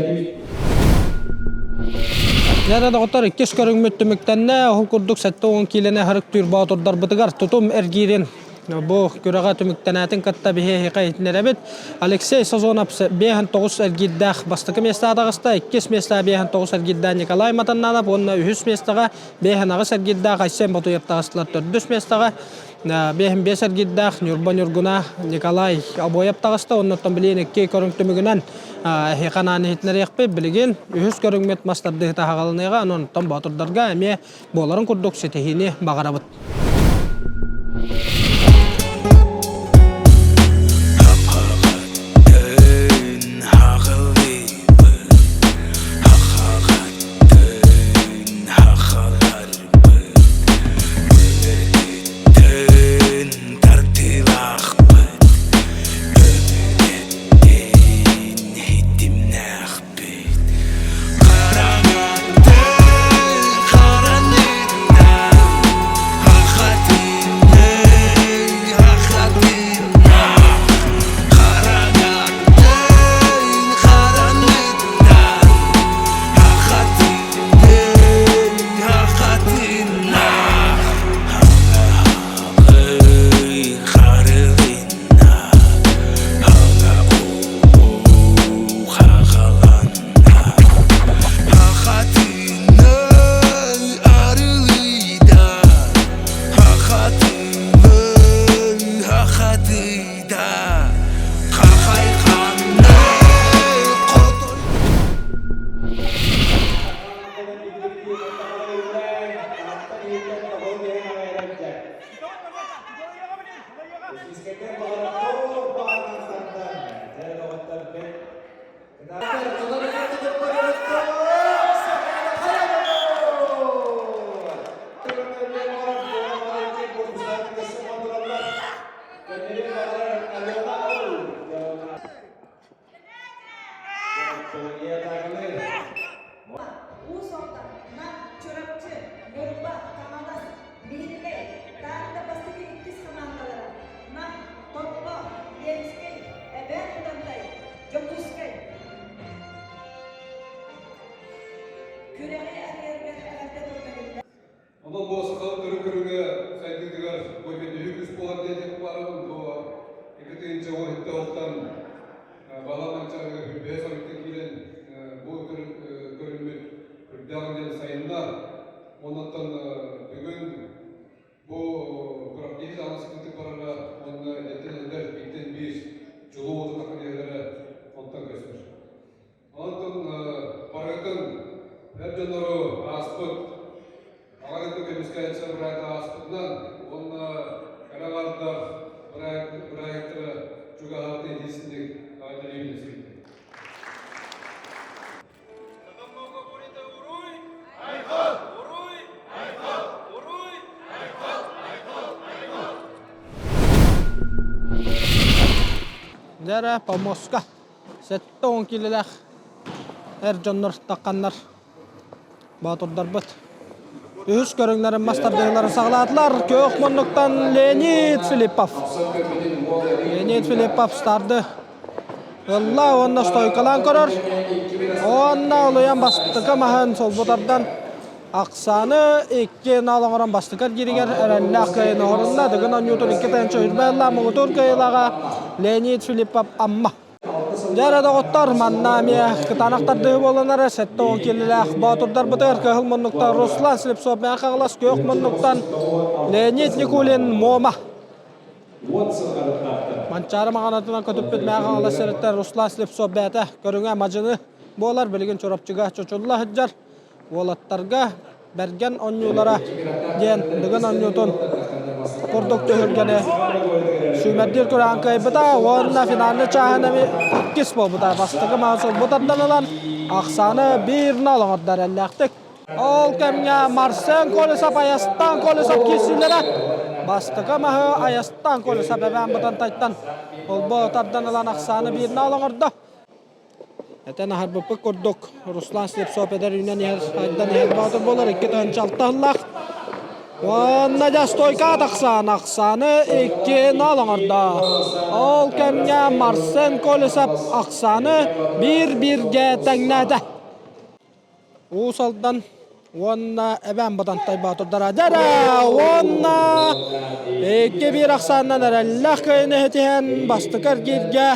Дьэ доҕоттор, иккис көрүҥмүт түмүктэннэ. Ол курдук 70 киилэни харыктыыр боотурдарбытыгар тутум эргиирин Бу күрэҕэ түмүктэнээтин кытта биһиэхэ иһитиннэрэбит. Алексей Сазонов 59 эргиирдээх бастакы миэстэҕэ таҕыста, иккис миэстэҕэ 59 эргиирдээх Николай Матаннанов уонна үһүс миэстэҕэ 58 эргиирдээх Айсен Ботуев таҕыстылар. Төрдүс миэстэҕэ 55 эргиирдээх Ньурба Ньургуна Николай Обоев таҕыста. Оннуттан билигин икки көрүҥ түмүгүнэн эһиэхэ анаан иһитиннэриэхпит. Билигин үһүс көрүҥмүт мас тардыһыыта аһаҕаланыаҕа. Онон боотурдарга эмиэ буоларын курдук ситиһиини баҕарабыт. Хараҥаттан хараныттан хахатыны. Онон бу сахалыы төрүт көрүҥэ сайдыытыгар бу бүтэһик үс буолар диэн баарыбын бу 2017 сылтан Балаҕан Манчаарыга бүбэһэ соруктан киирэн бу көрүҥмүт үрдээх диэн сайынна. Оннуттан бүгүн бу күрэхтэһии саҕана сытыытык барара уонна эдэртэн эдэр, бииртэн биир чулуу уоту тахсан иһэллэрэ онтон көстөр. Онтон барыгытын эр дьоннору ааспыт Аҕа дойду көмүскээччи бырайыак ааспытынан уонна кэрэ аҥардар бырайыактара чугаһаабыт итиисинник эҕэрдэлиибин эсигин. Дьэ помоска 70 киилэлээх эр дьоннор тахханнар Боотурдарбыт үһүс көрүҥнэрин мас тардыһыыларын саҕалаатылар. Күөх муннуктан Леонид Филиппов. Леонид Филиппов старды ылла уонна стойкалаан көрөр. Уонна улуйан бастакы маһын солбутардан Ахсааны икки нал оҥорон бастакы эргииригэр эрэллээх кыайыыны оҥорунна. Дыгын оонньуутун икки тыһыынча үрбэ ылла муҥутуур кыайыылааҕа Леонид Филиппов Амма. Дьэ эрэ доҕоттор, манна эмиэ кытаанах тардыһыы буолан эрэр 70 киилэлээх боотурдарбытыгар кыһыл муннуктан Руслан Слепцов Мэҥэ Хаҥалас, күөх муннуктан Леонид Никулин Муома. Манчаары маҕанатынан көтүппүт Мэҥэ Хаҥалас сириттэн Руслан Слепцов бэйэтэ көрүҥэ мадьыны буолар, билигин Чурапчыга чочулла сылдьар. Уолаттарга Бэргэн оонньуулара диэн Дыгын оонньуутун курдук түһүлгэни сүүмэрдиир күрэҕин кыайбыта уонна финальнай чааһын эмиэ иккис буолбута. Бастакы маасыл тардан ылан ахсааны биир-нол оҥордо эрэллээхтик. Ол кэмҥэ Марсен Колесов Айастан Колесов киирсиилэрэ бастакы маһы Айастан Колесов эбээн Бытантайтан холбоо тардан ылан ахсааны биир-нол оҥордо. Этэн аһарбыппыт курдук, Руслан Слепцов эдэр үүнэн иһэр, сайдан иһэр боотур буолар, 2 6 сыллаах. Уонна дьэ стойка тахсан, ахсааны 2-0 оҥордо. Ол кэмҥэ Марсен Колесов ахсааны биир-бииргэ тэҥнээтэ. Уус Алдан уонна Эбээн Бытантай боотурдара дьэрэ уонна 2-1 ахсаанынан эрэллээх кыайыыны ситиһэн бастакы эргииргэ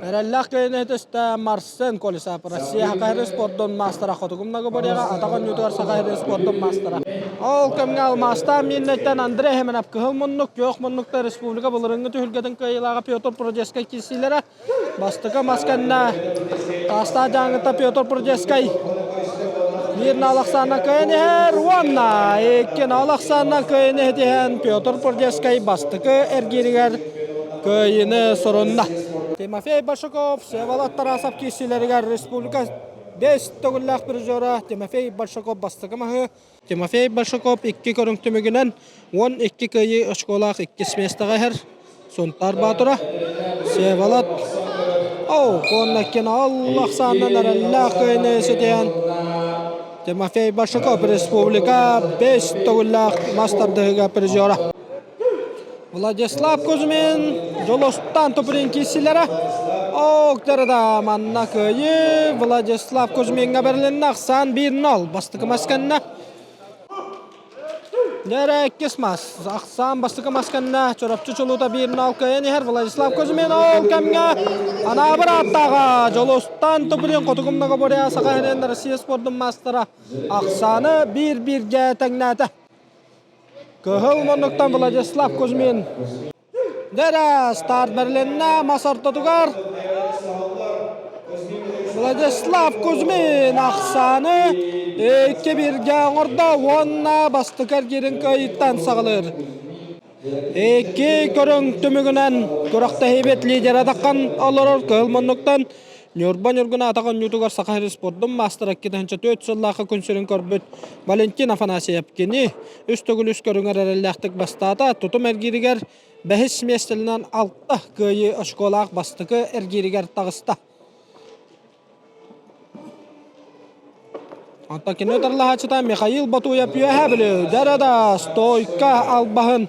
эрэллээх кыайыыны ситистэ Марсен Колесов Россия Саха спордун маастара Хотугу многоборьеҕа атах оонньуутугар Саха спордун маастара. Ол кэмҥэ алмаастаах Миирнэйтэн Андрей Хеменов кыһыл муннук, күөх муннукта республика былырыыҥҥы түһүлгэтин кыайыылааҕа Петр Продескай киирсиилэрэ Бастакы мас кэннэ Таастаах Дьааҥыта Петр Прудецкай биир наал ахсаанынан кыайан иһэр уонна икки наал ахсаанынан кыайан иһитиһэн Петр Прудецкай бастакы эргииригэр кыайыыны сурунна. Тимофей Большаков, Всеволод Тарасов киирсиилэригэр республика бэс төгүллээх призера Тимофей Большаков бастакы маһы Тимофей Большаков икки көрүҥ түмүгүнэн 12 кыайыы очколаах иккис миэстэҕэ иһэр. Сунтаар Баатыра, Всеволод Оу, уонна кино ахсаанынан эрэллээх кыайыыны ситиһэн Тимофей Большаков республика бэс төгүллээх мас тардыһыыга призера. Владислав Кузьмин, Дьулустан Туприн киирсиилэрэ. Октарда манна кыайыы Владислав Кузьмиҥҥа бэрилиннэ ахсаан 1-0 бастакы мас кэннэ. Дьэрэ иккис мас. Ахсаан бастакы мас кэннэ Чурапчы чулуута 1-0 кыайан иһэр Владислав Кузьмин ол кэмҥэ Анаабыр ааттааҕа Дьулустан Туприн Хотугу многоборье Саха сирин Россия спордун маастара ахсааны биир-бииргэ тэҥнээтэ. Кыһыл муннуктан Владислав Кузьмин. Дэрэ, старт бэрилиннэ мас ортотугар. Владислав Кузьмин ахсааны икки бииргэ оҥордо уонна бастакы эргиирин кыайыыттан саҕалыыр. Икки көрүҥ түмүгүнэн күрэхтэһиибит лидерэ таххан олорор кыһыл муннуктан Ньурба Ньургуна атах оонньуутугар Саха сирин спордун маастара 2004 сыллаахха күн сирин көрбүт Валентин Афанасьев кини үс төгүл үс көрүҥэр эрэллээхтик бастаата. Тутум эргииригэр бэһис миэстэлэнэн алта кыайыы очколаах бастакы эргииригэр таҕыста. Онтон кини утарылаһааччыта Михаил Батуев үөһээ Бүлүү Дэрэ да стойка албаһын.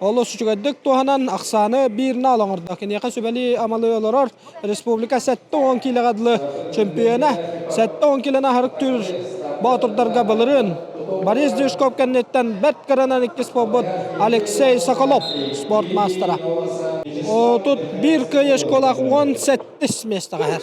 Олус үчүгэйдик туһанан ахсааны биир наал оҥордо. Киниэхэ сүбэлии-амалыы олорор республика 70 киилэҕэ дылы чемпиона, 70 киилэни аһарыктыыр боотурдарга былырыын Борис Дюшков кэнниттэн бэрт кыранан иккис буолбут Алексей Соколов спорт маастара. 31 кыайыы школах 17 миэстэҕэ иһэр.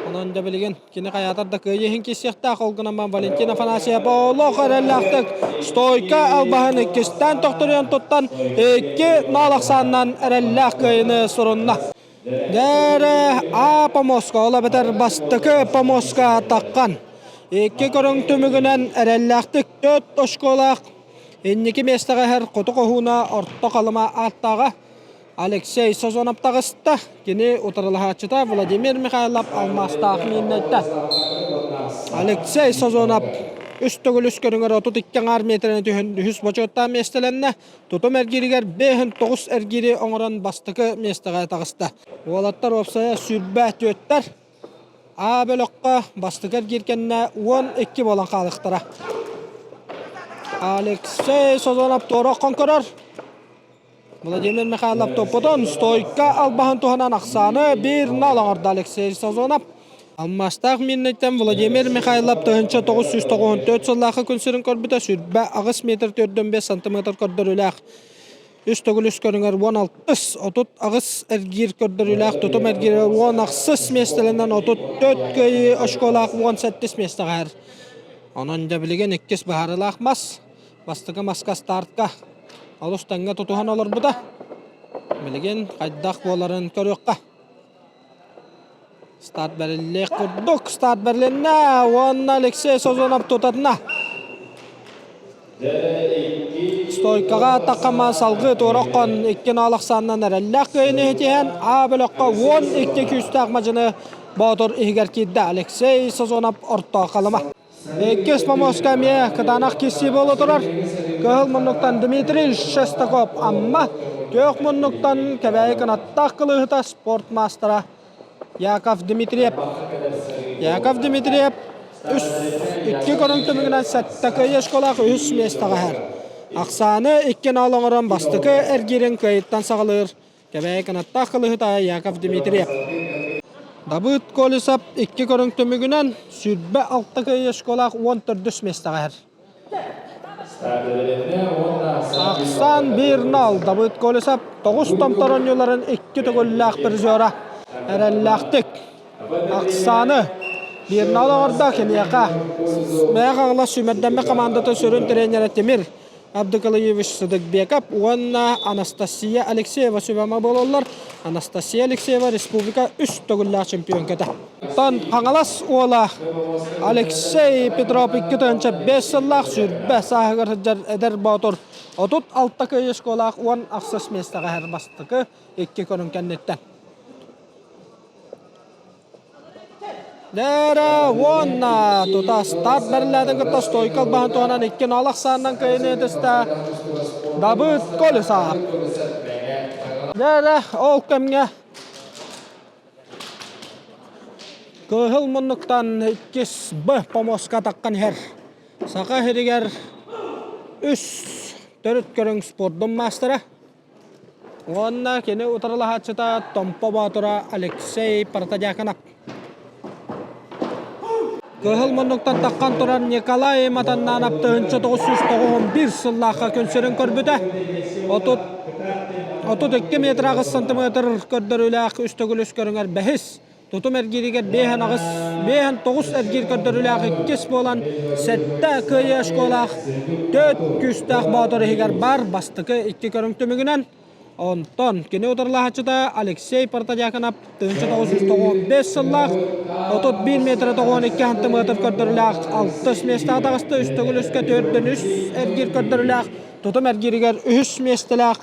Онон да билигин Кини хайаатар да кыайыы иһин киирсиэхтээх, ол гынан баран Валентин Афанасьев олох эрэллээхтик стойка албаһын иккистээн тохторуйан туттан икки нал ахсаанынан эрэллээх кыайыыны сурунна. Дээрэ А помоска, ол эбэтэр бастакы помоска таххан. Икки көрүҥ түмүгүнэн эрэллээхтик төрт очколаах инники миэстэҕэ иһэр Хоту Хоһууна Орто Халыма ааттааҕа Алексей Созонов таҕыста. Кини утарылаһааччыта Владимир Михайлов алмаастаах мииннэйтэ. Алексей Созонов үс төгүл үс көрүҥэр 32 аҥаар миэтэрэни түһэн үһүс бочуоттаах миэстэлэннэ. Тутум эргииригэр 5-9 эргиири оҥорон бастакы миэстэҕэ таҕыста. Уолаттар уопсайа сүүрбэ түөттэр. А бөлөххө бастакы эргиир кэннэ 12 буолан хаалыахтара. Алексей Созонов туора оххон көрөр. Владимир Михайлов топпутун стойка албаһын туһанан ахсааны биир нал оҥордо Алексей Сазонов. Алмаастаах Минныттан Владимир Михайлов 1994 сыллаахы күн сирин көрбүтэ 28 метр 45 сантиметр көрдөрүүлээх. Үс төгүл үс көрүҥэр 16 38 эргиир көрдөрүүлээх тутум эргиирэ 18 миэстэлэнэн 34 кыайыы очколаах 18 миэстэҕэ иһэр. Онон дьэ билигин иккис быһаарыылаах мас. Бастакы маска стартка олус тэҥҥэ тутуһан олорбута. Билигин хайдах буоларын көрүөххэ. Старт бэриллиэх курдук. Старт бэрилиннэ уонна Алексей Созонов тутатына. Стойкаҕа таххама салгыы туораххон икки наал ахсаанынан эрэллээх кыайыны иһитиһэн А бөлөххө 12 күүстээх мадьыны Боотур иһигэр киирдэ Алексей Созонов орто халыма. Иккис помоска эмиэ кытаанах киирсии буола турар. Кыһыл муннуктан Дмитрий Шестаков Амма, күөх муннуктан Кэбээйи кынаттаах кылыыһыта спорт маастара Яков Дмитриев. Яков Дмитриев үс икки көрүҥ түмүгүнэн сэттэ кыайыы школаах үһүс миэстэҕэ иһэр. Ахсааны икки нал оҥорон бастакы эргиирин кыайыттан саҕалыыр Кэбээйи кынаттаах кылыһыта Яков Дмитриев. Дабыт Колесов икки көрүҥ түмүгүнэн 26 кыайыы школаах 14 миэстэҕэ иһэр. Ахсаан 1-0 Давыд Колесов тоҕус томтор оонньууларын икки төгүллээх призера эрэллээхтик Ахсааны 1-0 оҥордо киниэхэ Мэҥэ Хаҥалас сүүмэрдэммит командатын сүрүн тренерэ Тимир Абдыкалыевич Сыдыкбеков уонна Анастасия Алексеева сүбэма буолаллар. Анастасия Алексеева республика үс төгүллээх чемпионката. Оттон Хаҥалас уола Алексей Петров 2005 сыллаах сүүрбэ сааһыгар сылдьар эдэр боотур 36 кыайыы школаах 18 миэстэҕэ иһэр бастакы икки көрүҥ кэнниттэн. Нэрэ уонна тута старт бэриллээтин кытта стойка албаһын туһанан икки нал ахсаанынан кыайыны ытыста Дабыт Колесов. Нэрэ ол кэмҥэ Кыһыл муннуктан иккис Б помоска таххан иһэр. Саха сиригэр үс төрүт көрүҥ спордун маастара. Уонна кини утарылаһааччыта Томпо Боотура Алексей Протодьяконов. Кыһыл муннуктан таххан турар Николай Матаннанов 1991 сыллаахха күн сирин көрбүтэ. 32 метр 8 сантиметр көрдөрүүлээх үс төгүл үс көрүҥэр бэһис Тутум эргииригэр 5-8, 5-9 эргиир көрдөрүүлээх иккис буолан сэттэ кыайыы школаах төрт күүстээх боотур иһигэр бар бастакы икки көрүҥ түмүгүнэн онтон кини утарылаһааччыта Алексей Протодьяконов 1995 сыллаах 31 метр 92 сантиметр көрдөрүүлээх алтыс миэстэҕэ таҕыста үс төгүл үскэ төрдөн үс эргиир көрдөрүүлээх тутум эргииригэр үһүс миэстэлээх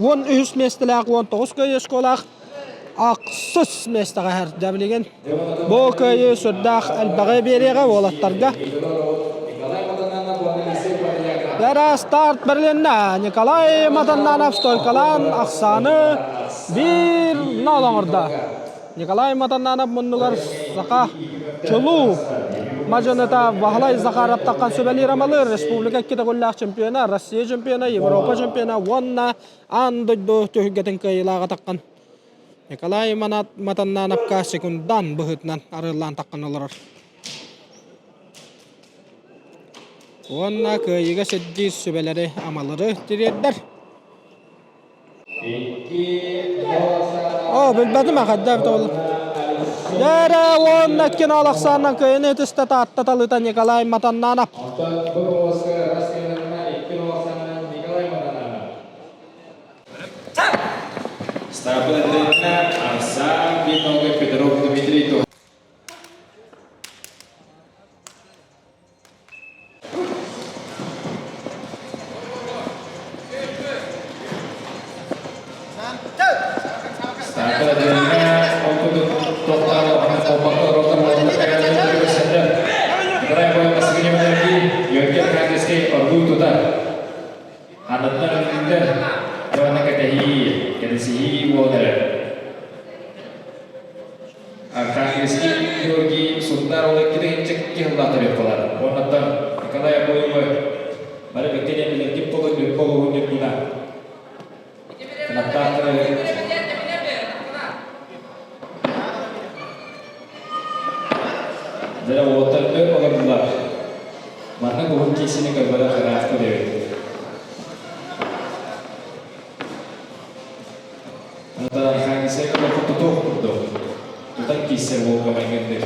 13 миэстэлээх 19 кыайыы школаах ахсыс миэстэҕэ иһэр. Дьэ билигин бу кыайыы сүрдээх элбэҕи биэриэҕэ уолаттарга. Дара старт бэрилиннэ. Николай Матаннанов стойкалаан ахсааны 1-0 оҥордо. Николай Матаннанов муннугар саха чулуу. Мадьыныта Баһылай Захаров таххан сүбэлиир амалыыр республика икки төгүллээх чемпиона, Россия чемпиона, Европа чемпиона уонна аан дойду түһүлгэтин кыайыылааҕа таххан Николай Матаннановка секундан быһыытынан арыаллаан таххан олорор. Уонна кыайыыга сирдиир сүбэлэри амалары тириэрдэр. Оо, билбэтим ахайда эбит ол. Дээрэ уонна иккин Алахсааннан кыайыны ытыста Таатта талыта Николай Матаннанов. Онтон бу полоска Раскайнарына иккин Алахсааннан Николай Матаннанов. Стартын эдэринэ Арсан Битолга Петров Дмитрий Ханаттар өлбүттэр, дьоно кэтэһии, кэтэсиһии буолан эрэр. Архангельский Георгий Сунтаар ол икки тыһыынча киһи төрүөх буолар. Уоннаттан Николай Обоевы бары бэккэ диэн билэргит буолур Ньурба улууһун Ньургуна. Кынаттаах Дьэ уолаттар өр олордулар. Маннык уһун киисини көрбөтөх ыраах көрөбүт. Онтон Архангельскай олоххо тутуох курдук. Тутан кииссэр уолга майгынныыр.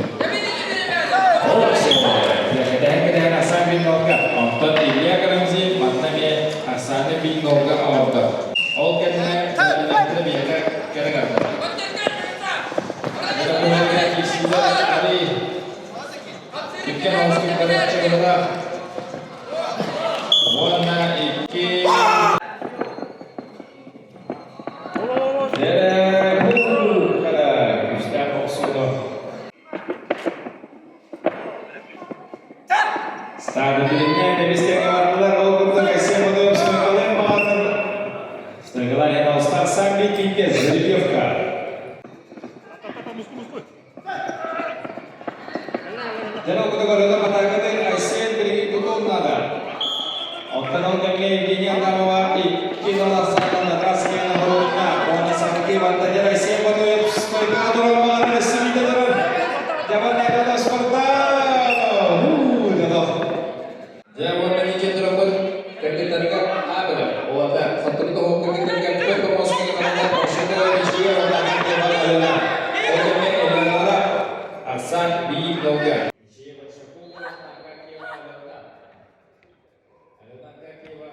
Кэтэһэн-кэтэһэн Арсан Биннолга, онтон Илья Карамзин манна эмиэ Арсаны Биннолга оҥордо. Ол кэннэ Владимир биһиэхэ кэлэ барда. Икки хаҕыс күннэрэ Уонна икки Күүстээх охсууну Ставителинэ эмискэ бардылар, ол курдук Айсен Мадоев Стойкалай баҕатын Стойкалай Хеностар Самби Кинге Жеребьевка. Дьэ, ол курдук өрөтө хатаакатын Айсен билигин тутуон наада. Оттон ол кэмҥэ Евгения Адамова икки наларсаттан Расмена Хоруна уонна Сахаки Вантадер Айсен Ботуев стойкаҕа туран баҕарар өссө биирдэ турар. Дьабан Награда спорта! Дьэ, уонна Ниче турабыт кыргыттарга аабыра. Уота, хотун тоһук кыргыттарга көп помосканы барыта Пашина Мичия уонна Антонова Алена. Ол кэмҥэ Элеонора Арсан биир долга. Мичия Большакова Акакиева Алена. Алена Акакиева.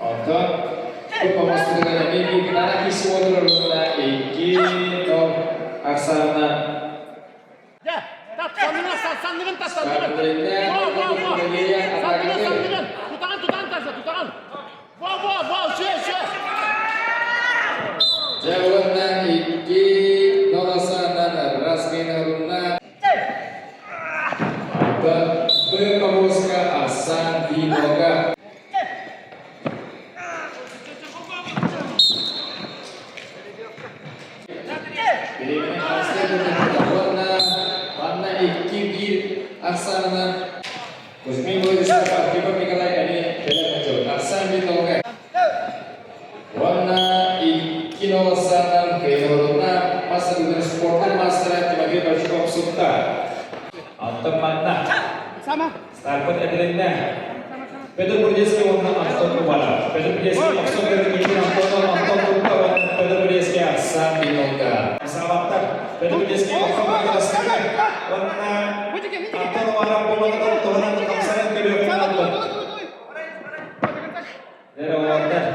Онтон бу помостугар эмиэ биир кытаанах киси уотурар уонна икки топ ахсаанынан Дьэ, тат, санныгын, санныгын тас, санныгын. Во, во, во. Санныгын, санныгын. Тутаҕын, тутаҕын тас, тутаҕын. Во, во, во, үчүгэй, үчүгэй. Дьэ уонна икки ноласаанан Разминовна Б повозка Арсан Винога Уонна манна икки биир ахсаанынан Кузьмин Владислав Архипов Николай эмиэ кэлэн сылдьыбыт. Арсан Винога Уонна икки ноласаанан кыайыыларына мас тардыһыытын спордун маастара Тимофей Большаков сутта. Антон манна Старпыт этилиннэ. Петр Бурдецкий уонна Антон Уваров. Петр Бурдецкий охсон көрдүгүтүн Антон Антон Турка уонна Петр Бурдецкий Арсан Бинолга. Саабаттар. Петр Бурдецкий охсон көрдүгүтүн уонна Антон Уваров буолан туһунан хамсанан көрүөхүн булду. Эрэ уолаттар,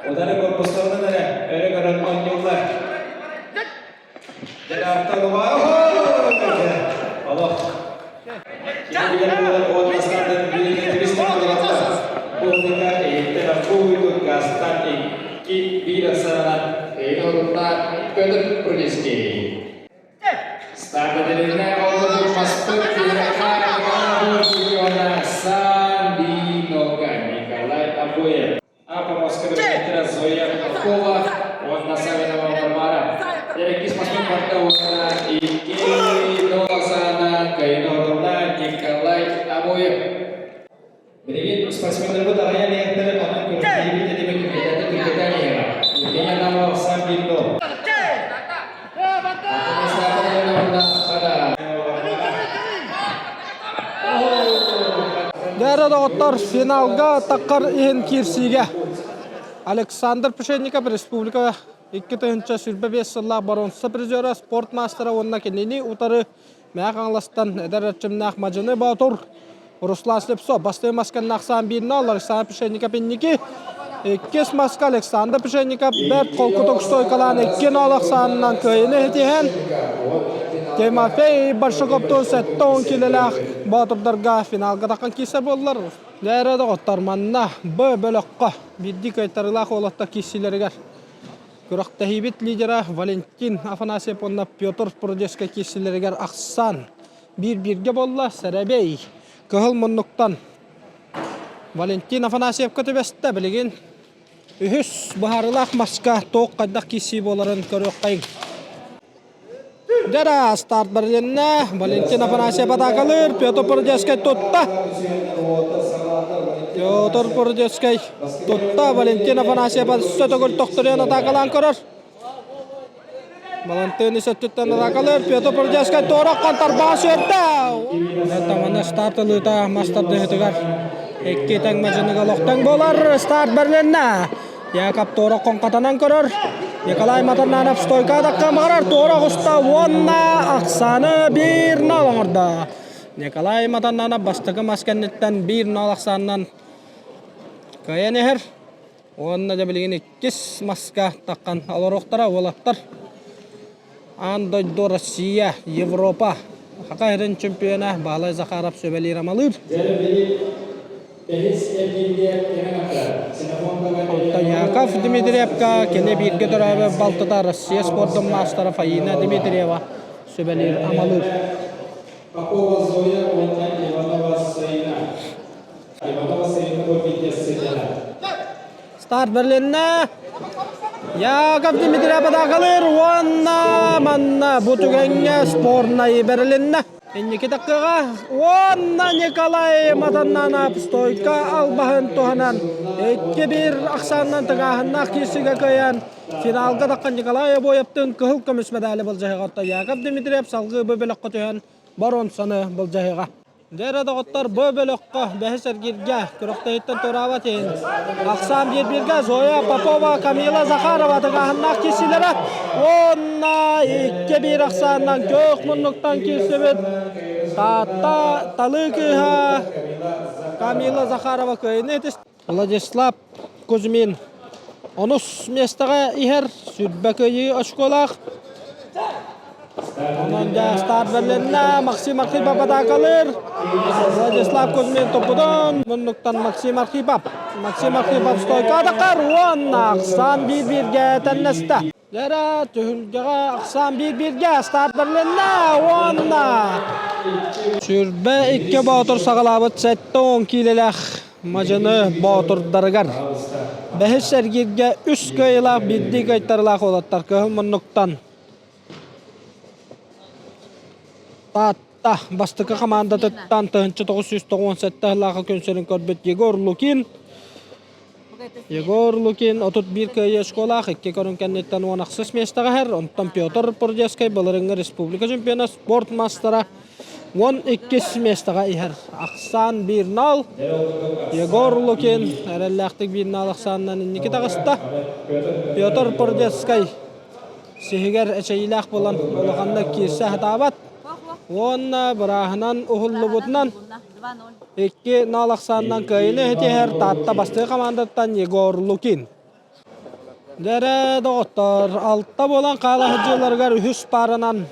утары корпустарынан эрэ өрө көрөн оонньууллар. Дьэ, Антон Уваров! Олох. Кинилэр буолан уот бастаатан бииргэ түбүстэн олороллор. Бу ыныга эһиттэн арбуу уйдун газтан икки биир сананан Эйин орунна. Петр Прудецкий. Старт олорбут чемпиона Самбинока Николай Обоев. А по Москве Зоя Попова, он Савинова Варвара. Эрекис Москвы Портауна и Кирилл Кайнорна Николай Обоев. Билигин спортсменнарбыт аҕыйах иһэттэрин онон көрүҥнүүбүт этибит түргэтэтэ түргэтэн иһэҕэ. Евгения Адамова Сан-Бильдо. Дээрэ доҕоттор, финалга таххар иһин киирсиигэ Александр Пшенников республика 2025 сыллаах боруонса призера, спорт маастара уонна кинини утары Мэҥэ Хаҥаластан эдэр эрчимнээх Мадьыны Боотур Руслан Слепцов бастыҥ масканна ахсаан биирнэ Александр Пшенников инники иккис маска Александр Пшенников бэрт холкутук стойкалаан 2-0 ахсаанынан кыайыыны ситиһэн Тимофей Большаковтуун 70 килэлээх боотурдарга финалга таххан киирсэр буоллар. Дээрэ доҕоттор манна Б бөлөххө биирдии кыайтарыылаах уолаттар киирсиилэригэр Күрэхтэһиибит лидера Валентин Афанасьев уонна Петр Прудецкай киирсиилэригэр ахсаан биир-бииргэ буолла. Сэрэбэй кыһыл муннуктан Валентин Афанасьевка түбэстэ. Билигин үһүс быһаарыылаах маска туох хайдах киирсии буоларын көрүөххэйиҥ. Дьэ старт барылынна. Валентин Афанасьев атаакалыыр. Петр Прудецкай тутта. Петр Прудецкай тутта. Валентин Афанасьев өссө төгүл тохторуйан атаакалаан көрөр. Валентин өттүттэн атаакалыыр. Петр Прудецкай туора контрбаа сүөрдэ. Тамана старт ылыыта мас тардыһытыгар икки тэҥ мадьыныга олохтон буолар. Старт барылынна. Яков туора хоҥхатанан көрөр. Николай Матананов стойка атакка маҕарар туора оҕуста уонна ахсааны 1-0 оҥордо. Николай Матананов бастакы мас кэнниттэн 1-0 ахсаанынан кыайан иһэр. Уонна дьэ билигин иккис маска таххан олоруохтара уолаттар. Аан дойду, Россия, Европа Саха сирин чемпиона Баһылай Захаров сүбэлиир амалыыр. Оттон Яков Дмитриевка кини бииргэ төрөөбүт балтыта Россия спордун маастара Фаина Дмитриева сүбэлиир амалыыр. Попова Зоя уонна Иванова Саина. Иванова Саина Старт бэрилиннэ. Яков Дмитриев атаакалыыр уонна манна бу түгэҥҥэ спорнай бэрилиннэ. Инники таккыга уонна Николай Матаннанов стойка албаһын туһанан 2-1 ахсаанынан тыҥааһыннаах киирсиигэ кыайан финалга таххан Николай Обоевтыын кыһыл көмүс медали былдьаһыга Яков Дмитриев салгыы бу бөлөххө түһэн боруонсаны былдьаһыга. Дьэ эрэ доҕоттор, бу бөлөххө бэһис эргииргэ күрэхтэһииттэн туораабат иһин ахсаан биир-бииргэ Зоя Попова, Камила Захарова тыҥааһыннаах киирсиилэрэ уонна 2-1 ахсаанынан күөх муннуктан киирсибит Таатта талыы кыыһа Камила Захарова кыайыыны итистэ. Владислав Кузьмин онус миэстэҕэ иһэр, 20 кыайыы очколаах. Онон дьэ старт бэрилиннэ. Максим Архипов атаакалыыр. Владислав Кузьмин туппутун муннуктан Максим Архипов. Максим Архипов стойка атакар уонна ахсаан биир-бииргэ тэннэстэ. Дьэрэ түһүлгэҕэ ахсаан биир-бииргэ старт бэрилиннэ уонна 22 боотур саҕалаабыт 70 киилэлээх Мадьыны боотурдарыгар бэһис эргииргэ үс кыайыылаах биирдии кыайтарыылаах уолаттар кыһыл муннуктан Таатта бастакы хамаандатыттан 1997 сыллаахы күн сирин көрбүт Егор Лукин Егор Лукин 31 кыайыы очколаах икки көрүҥ кэнниттэн 16 миэстэҕэ иһэр. Онтон Петр Прудецкай былырыыҥҥы республика чемпиона, спорт маастара 12 миэстэҕэ иһэр. Ахсаан 1-0. Егор Лукин эрэллээхтик 1-0 ахсаанынан инники таҕыста. Петр Прудецкай сиһигэр эчэйиилээх буолан улаханнык киирсэ сатаабат. Уонна бырааһынан уһуллубутунан 2-0 ахсаанынан кыайыыны ситиһэр Таатта бастакы хамаандаттан Егор Лукин. Дьэрэ доҕоттор, алта буолан хаала сылдьыыларыгар үһүс пааранан.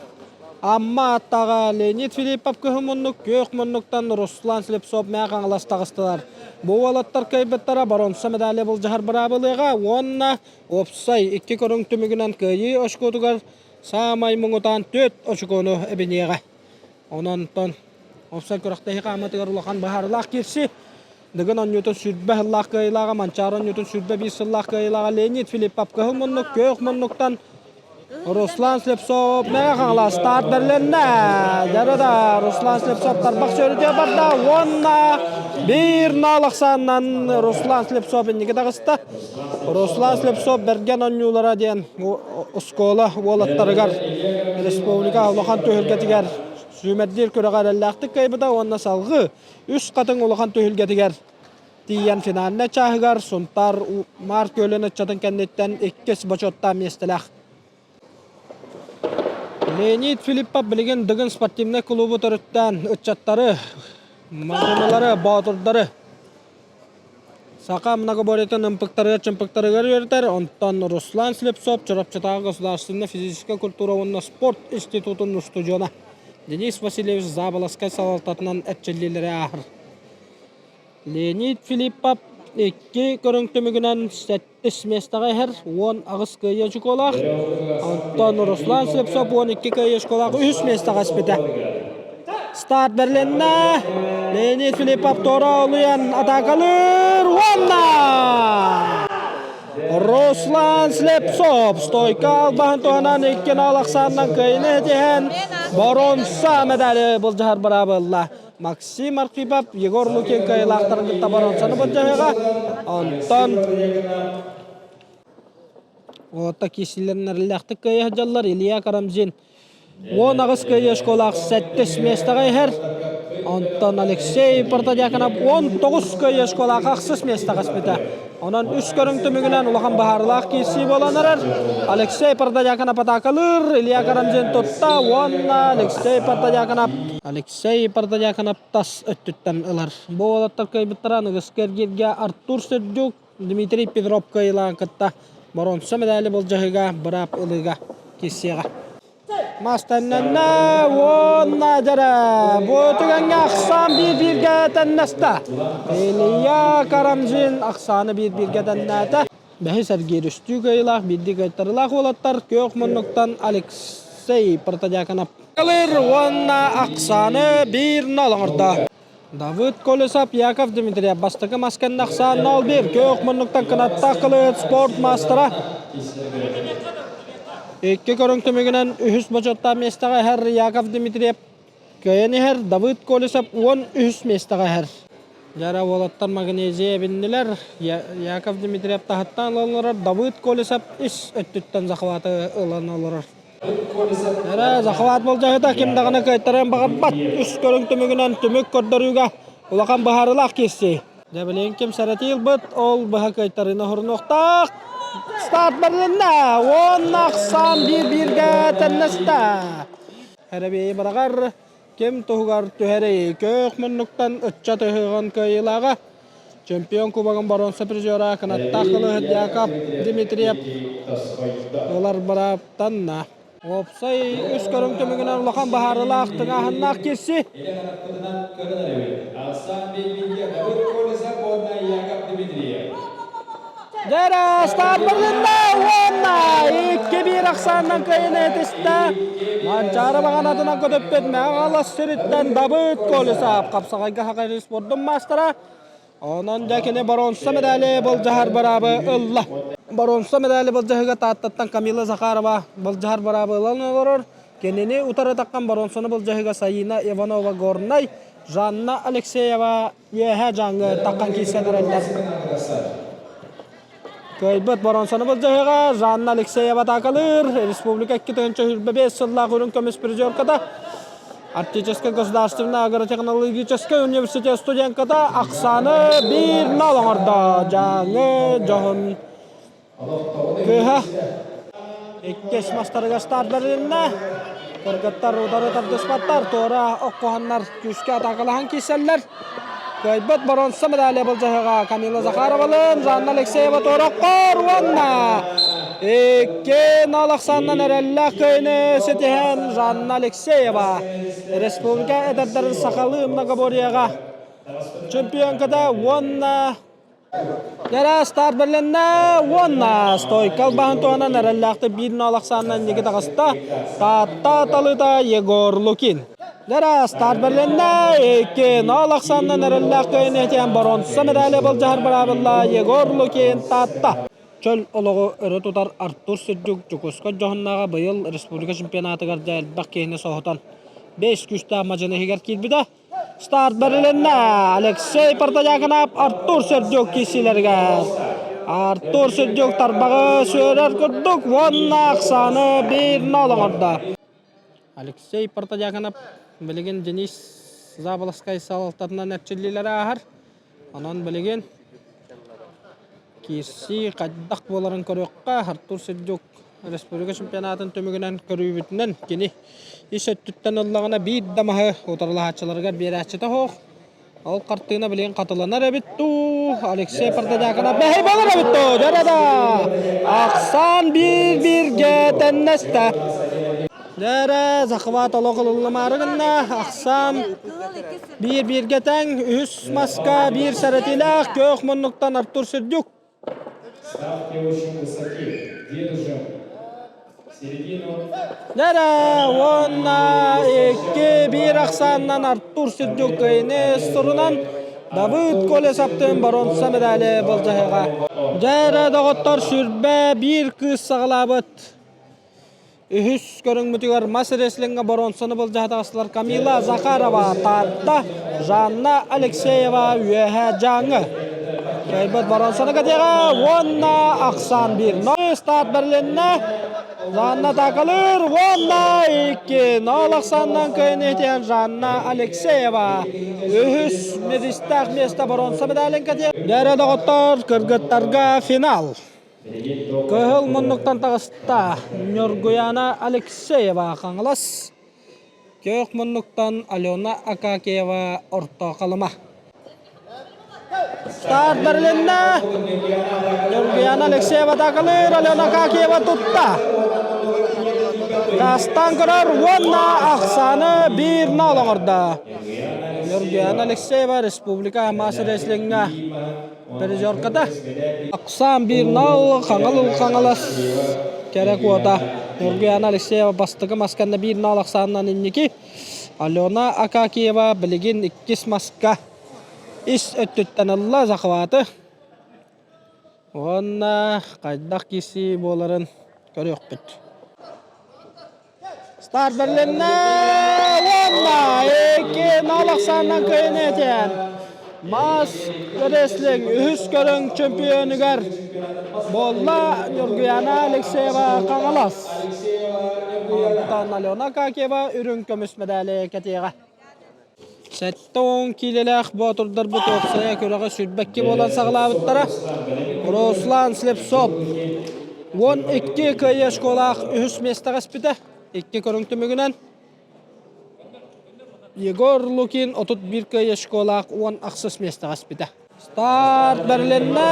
Амма аттаҕа Леонид Филиппов кыһыл муннук, күөх муннуктан Руслан Слепцов Мэҥэ Хаҥалас таҕыстылар. Бу уолаттар кыайбыттара боруонса медали былдьаһар быраабылыаҕа уонна уопсай икки көрүҥ түмүгүнэн кыайыы очкотугар саамай муҥутаан түөрт очукуону эбиниэҕэ. Онон уопсай күрэхтэһии хаамыытыгар улахан быһаарыылаах киирсии. Дыгын оонньуутун 20 сыллаах кыайыылааҕа, Манчаары оонньуутун 21 сыллаах кыайыылааҕа Леонид Филиппов кыһыл муннук, күөх муннуктан Руслан Слепцов Мэҥэ Хаҥалас старт бэрилиннэ. Дьарыда Руслан Слепцов тарбах сөрүтүө барда уонна биир нал ахсаанынан Руслан Слепцов инники таҕыста. Руслан Слепцов бэргэн оонньуулара диэн оскуола уолаттарыгар республика улахан түһүлгэтигэр сүүмэрдиир күрэҕэ эрэллээхтик кыайбыта уонна салгыы Үс Хатыҥ улахан түһүлгэтигэр тиийэн финальнай чааһыгар Сунтаар Маар Күөлүн ыччатын кэнниттэн иккис бочуоттаах миэстэлээх. Леонид Филиппов билигин Дыгын спортивнай клубу төрүттээн ыччаттары, мадьынылары, боотурдары Саха многоборьетын ымпыктарыгар-чымпыктарыгар үөрэтэр, онтон Руслан Слепцов Чурапчытааҕы государственнай физическэй культура уонна спорт институтун устудьуона Денис Васильевич Заболоцкай салалтатынан эрчиллиилэри ааһар. Леонид Филиппов икки көрүҥ түмүгүнэн сэттис миэстэҕэ иһэр, 18 кыайыы очукуолаах, оттон Руслан Слепцов 12 кыайыы очколаах үһүс миэстэҕэ испитэ. Старт бэрилиннэ. Леонид Филиппов туора олуйан атаакалыыр уонна Руслан Слепцов стойка албаһын туһанан икки нал ахсаанынан кыайыыны ситиһэн боруонса медали былдьаһар быраабы ылла. Максим Архипов Егор Лукин кыайыылаахтарын кытта боруонсаны былдьаһыаҕа. Онтон Уота киирсиилэрин кыайа сылдьаллар Илья Карамзин 18 кыайыы школаах сэттис миэстэҕэ иһэр. Онтон Алексей Протодьяконов 19 кыайыы школаах ахсыс миэстэҕэ испитэ. Онон үс көрүҥ түмүгүнэн улахан быһаарыылаах киирсии буолан эрэр. Алексей Протодьяконов атаакалыыр, Илья Карамзин тутта уонна Алексей Протодьяконов Алексей Протодьяконов тас өттүттэн ылар. Бу уолаттар кыайбыттара аныгыскы эргииргэ Артур Сердюк, Дмитрий Петров кыайыылааҕын кытта боруонса медали былдьаһыыга быраап ылыыга киирсиэҕэ. Мастаннанна уонна дьэрэ бу түгэҥҥэ ахсаан биир-бииргэ тэннэстэ. Илья Карамзин ахсааны биир-бииргэ тэннээтэ. Бэһис эргиир үстүү кыайыылаах, биирдии кыайтарыылаах уолаттар күөх муннуктан Алексей Протодьяконов ылыр уонна ахсааны 1-0 оҥордо. Давыд Колесов, Яков Дмитриев бастакы мас кэннэ ахсаан 0-1 күөх муннуктан кынаттаах кылыыт спорт маастара. Икки көрүҥ түмүгүнэн үһүс бочуоттаах миэстэҕэ иһэр Яков Дмитриев кыайан иһэр, Давыд Колесов 13 миэстэҕэ иһэр. Дьара уолаттар магнезия эбиннилэр. Яков Дмитриев таһыттан ылан олорор, Давыд Колесов ис өттүттэн захваты ылан олорор. Эрэ захват болдьоһута ким даҕаны кыайтарыан баҕарбат үс көрүҥ түмүгүнэн түмүк көрдөрүүгэ улахан быһаарыылаах киирсии. Дьэ билигин ким сэрэтии ылбыт, ол быһа кыайтарыыны оһорунуохтаах. Старт барылынна уонна ахсаан биир-бииргэ тэннэстэ. Эрэбиэйи быраҕар ким туһугар түһэрий? Көөх муннуктан ыччат ыһыаҕын кыайыылааҕа Чемпион кубогын боруонса призера кынаттаах кылыһыт Яков Дмитриев ылар бырааптанна. Уопсай үс көрүҥ түмүгүнэн улахан быһаарыылаах тыҥааһыннаах киирсии. Дьэрэ, старт барылынна уонна 2-1 ахсаанынан кыайыыны этистэ. Манчаары баҕанатынан көтүппүт Мэҥэ сириттэн Дабыт Колесов хапсаҕайга хахайры спордун маастара. Онон дьэ кини боруонса медали былдьаһар быраабы ылла. Боруонса медали былдьаһыыга Тааттаттан Камила Захарова былдьаһар быраабы ылан олорор. Кинини утары таххан боруонсаны былдьаһыыга Саина Иванова Горнай, Жанна Алексеева Үөһээ Дьааҥы таххан киирсэн эрэллэр. Кыайбыт боруонсаны былдьаһыыга Жанна Алексеева атаакалыыр. Республика 2025 сыллаах үрүҥ көмүс призерката Арктическай государственнай агротехнологическай университет студентката Оксана 1-0 оҥордо. Дьааҥы дьоһун Кыыһа иккис мастарыгар старт бэрилиннэ. Кыргыттар утары тардыспаттар, туора оккуһаннар күүскэ атаакалаһан киирсэллэр. Кыайбыт боруонса медали былдьаһыга Камила Захаровалыын, Жанна Алексеева туора оккор уонна. Икки Александр эрэллээх кыайыыны ситиһэн Жанна Алексеева республика эдэрдэрин сахалыы многоборьеҕа чемпионката уонна Дьэрэ старт бэрилиннэ уонна стойка албаһын туһанан эрэллээхтик биир нол ахсаанынан инники таҕыста Таатта талыта Егор Лукин. Дьэрэ старт бэрилиннэ 2-0 ахсаанынан эрэллээх кыайыыны этиэн боруонса медали былдьаһар быраабылла Егор Лукин Таатта. Чөл олоҕу өрө тутар Артур Сердюк Дьокуускай дьоһуннааҕа быйыл республика чемпионатыгар дьэ элбэх киһини соһутан бэс күүстээх мадьыны иһигэр киирбитэ. Старт бэрилиннэ. Алексей Протодьяконов Артур Сердюк киирсиилэригэр. Артур Сердюк тарбаҕы сүөрэр курдук уонна ахсааны 1-0 оҥордо. Алексей Протодьяконов билигин Денис Заболоцкай салалтатынан эрчиллиилэри ааһар. Онон билигин киирсии хайдах буоларын көрүөххэ, Артур Сердюк республика чемпионатын түмүгүнэн көрүүбүтүнэн кини ис өттүттэн ыллаҕына биир да маһы утарылаһааччыларыгар биэрээччитэ суох. Ол хартыына билигин хатыланар эбит дуу, Алексей Протодьяконов бэһэй буолар эбит дуу, дьэ да ахсаан биир-бииргэ тэннэстэ. Дьэ захват олох ылыллымаары гынна, ахсаан Биир-бииргэ тэҥ, үһүс маска биир сэрэтиилээх күөх муннуктан Артур Сердюк. Ставки очень высоки. Держим середину. Дэрэ уонна 2-1 ахсаанынан Артур Сердюк кыайыны сурунан Давыд Колесовтыын боруонса медали былдьаһыаҕа. Дьэ доҕоттор сүрбэ биир кыыс саҕалаабыт Үһүс көрүҥмүтүгэр мас рестлиҥҥэ боруонсаны былдьаһа таҕыстылар Камила Захарова, Таатта, Жанна Алексеева, Үөһээ Дьааҥы. Кыайбыт боруонсаны кэтиэҕэ уонна ахсаан биир. Старт бэрилиннэ. Жанна атаакалыыр уонна 2-0 ахсаанынан кыайан иһитиэн Жанна Алексеева. Үһүс медистээх миэстэ боруонса медалин кэтиэ. Дьэ доҕоттор, кыргыттарга финал. Кыһыл муннуктан таҕыста Ньургуйаана Алексеева Хаҥалас, күөх муннуктан Алена Акакиева Орто Халыма. Старт бэрилиннэ. Ньургуйаана Алексеева атаакалыыр, Алена Акакиева тутта. Тастан көрөр уонна ахсааны 1-0 оҥордо. Ньургуйаана Алексеева республика мас рестлиҥҥэ Призерката Оксан 1-0 Хаҥал Хаҥалас кэрэ куота Ньургуяна Алексеева бастакы масканна 1-0 ахсаанынан инники Алена Акакиева билигин иккис маска ис өттүттэн ылла захваты уонна хайдах киирсии буоларын көрүөхпүт. Старт бэрилиннэ уонна 2-0 ахсаанынан кыайыны этэн Мас рестлинг үһүс көрүҥ чемпионугар буолла Ньургуяна Алексеева Хаҥалас. Онтон Алена Акакиева үрүҥ көмүс медали кэтиэҕэ. 70 киилэлээх боотурдарбыт уопсайа күрэҕи сүүрбэккэ буолан саҕалаабыттара. Руслан Слепцов 12 кыайыы школаах үһүс миэстэҕэ испитэ. Икки көрүҥ түмүгүнэн Егор Лукин 31 кыайыы школаах 18 миэстэҕэ испитэ. Старт бэрилиннэ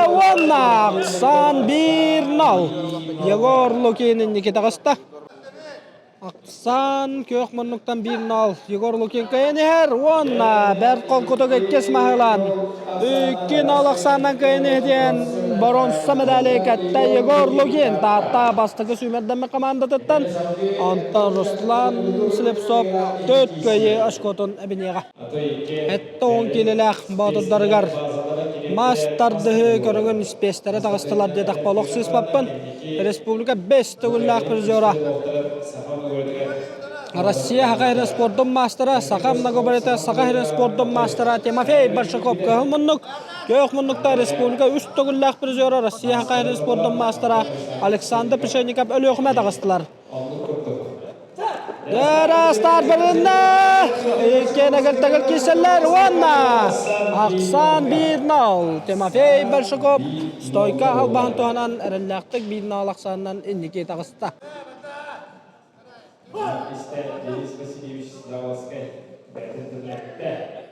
уонна Сан 1-0. Егор Лукин инники таҕыста. Ахсаан күөх муннуктан 1-0 Егор Лукин кыайан иһэр уонна бэрт холкутук иккис маһылан 2-0 ахсаанынан кыайан иһитиэн боруонса медали кэтте Егор Лукин Таатта бастакы сүүмэрдэммит командатыттан онтон Руслан Слепцов төрт кыайыы очкотун эбиниэҕэ. 70 киилэлээх боотурдарыгар мас тардыһыы көрүҥүн испиэстэрэ таҕыстылар диэтэхпэ олох сыыспаппын. Республика бэс төгүллээх призера. Россия Саха сирин спордун маастара, Саха многоборьета Саха сирин спордун маастара Тимофей Большаков кыһыл муннук, күөх муннукта республика үс төгүллээх призера Россия Саха сирин спордун маастара Александр Пшенников Өлүөхүмэ таҕыстылар. Дөрө старт бэрилиннэ! Иккиэн эгил-тэгил киирсэллэр уонна ахсаан 1-0. Тимофей Большаков стойка албаһын туһанан эрэллээхтик 1-0 ахсаанынан инники таҕыста.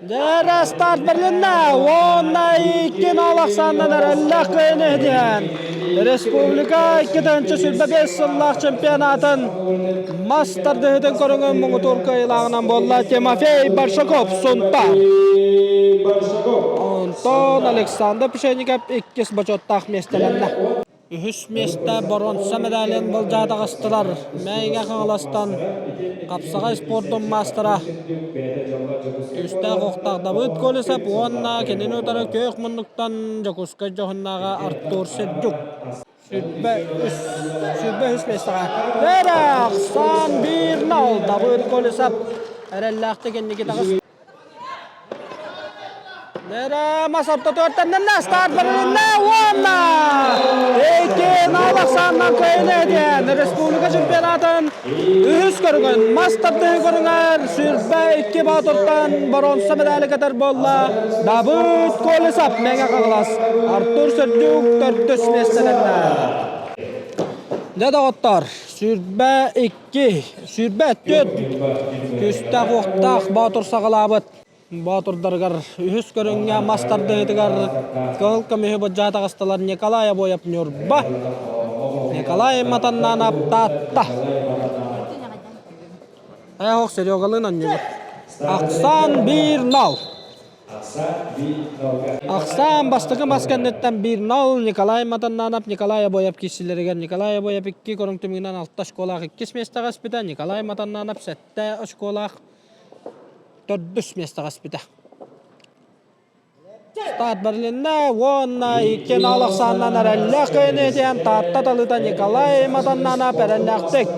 Дьэрэ старт бэрилиннэ! Уонна 2-0 ахсаанынан эрэллээх кыайыыны иһитиһэн. Республика 2025 сыллаах чемпионатын мас тардыһыытын көрүҥүн муҥутуур кыайыылааҕынан буолла Тимофей Большаков Сунтаар. Онтон Александр Пшенников иккис бочуоттаах миэстэлэннэ. Үһүс миэстэ боруонса медалын былдьаа таҕыстылар. Мэйиҥэ Хаҥаластан хапсаҕай спордун маастара күүстээх уохтаах Давыд Колесов уонна кинини утары күөх муннуктан Дьокуускай дьоһуннааҕа Артур Сердюк. 23, 23 миэстэҕэ. Эрэ ахсаан 1-0 Давыд Колесов эрэллээхтик инники таҕыста. Нэрэ мас ортотугар старт барылынна уонна икки налахсааннан кыайыны диэн республика чемпионатын үһүс көрүҥүн мас тардыһыы көрүҥэр 22 боотуртан боруонса медали кэтэр буолла Давыд Колесов Мэҥэ Хаҥалас Артур Сердюк төрдүс миэстэлэннэ. Дьэ доҕоттор, 22 24 күүстээх-уохтаах боотур саҕалаабыт боотурдарыгар үһүс көрүҥҥэ мас тардыһыытыгар кыһыл көмүһү былдьаа таҕыстылар Николай Обоев Ньурба, Николай Матаннанов Таатта. Эх, Серегалыын онньугут. Ахсаан 1-0. Ахсаан бастакы мас кэнниттэн 1-0 Николай Матаннанов, Николай Обоев киирсиилэригэр Николай Обоев икки көрүҥ түмүгүнэн алта очколаах иккис миэстэҕэ испитэ, Николай Матаннанов сэттэ очколаах төрдүс миэстэҕэ испитэ. Старт Берлинна уонна икки нал ахсаанынан эрэллээх кыайыны Таатта талыыта Николай Матаннанов эрэллээхтик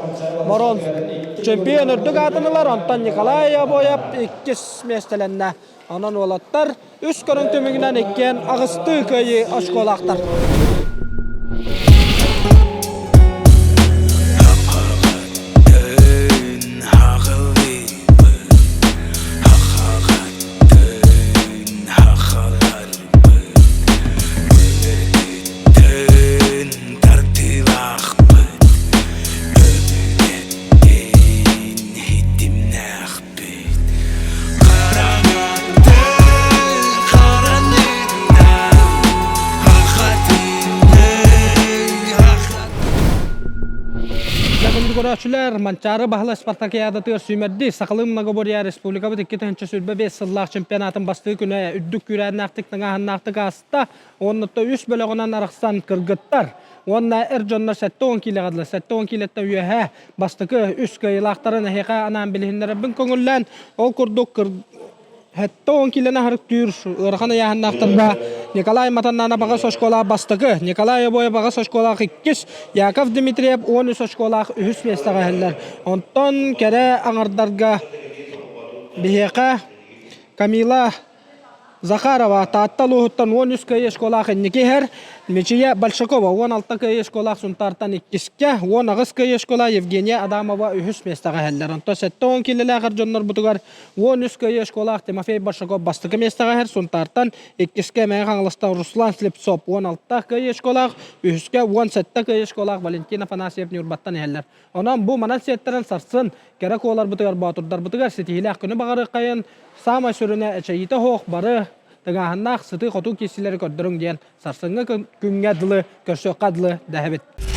Морон чемпион үрдүк аатын ылар, онтон Николай Обоев иккис миэстэлэннэ. Онон уолаттар үс көрүҥ түмүгүнэн иккиэн аҕыстыы кыайыы очколаахтар. Көрөөччүлэр, Манчаары Баһылай Спартакиадатыгар сүүмэрдии Сахалыы многоборье республикабыт 2025 сыллаах чемпионатын бастакы күнэ үрдүк күүрээннээхтик тыҥааһыннаахтык ааста. Уонна үс бөлөҕүнэн арахсан кыргыттар уонна эр дьоннор 70 киилэҕэ дылы 70 киилэттэн үөһэ бастакы үс кыайыылаахтарын эһиэхэ анаан билиһиннэрэрбин көҥүллээн, ол курдук 70 киилэни аһарыктыыр ыарахан ыйааһыннаахтарга Николай Матаннанов аҕыс оскуолаах бастакы, Николай Обоев аҕыс оскуолаах иккис, Яков Дмитриев 13 оскуолаах үһүс миэстэҕэ иһэллэр. Онтон кэрэ аҥардарга биһиэхэ Камила Захарова Таатта улууһуттан 13 кыайыы школаах инники иһэр, Мичийэ Большакова 16 кыайыы школаах Сунтаартан иккискэ, 18 кыайыы школа Евгения Адамова үһүс миэстэҕэ иһэллэр. Онтон 70 киилэлээх эр дьоннорбутугар 13 кыайыы школаах Тимофей Большаков бастакы миэстэҕэ иһэр, Сунтаартан иккискэ Мэҥэ Хаҥаластан Руслан Слепцов 16 кыайыы школаах, үһүскэ 17 кыайыы школаах Валентин Афанасьев Ньурбаттан иһэллэр. Онон бу манан сиэттэрэн сарсын кэрэ куоларбытыгар, боотурдарбытыгар ситиһиилээх күнү баҕарыаххайын, саамай сүрүнэ эчэйиитэ суох бары тыҥааһыннаах сытыы-хотуу киирсиилэри көрдөрүҥ диэн сарсыҥҥы күҥҥэ дылы көрсүөххэ дылы дэһэбит.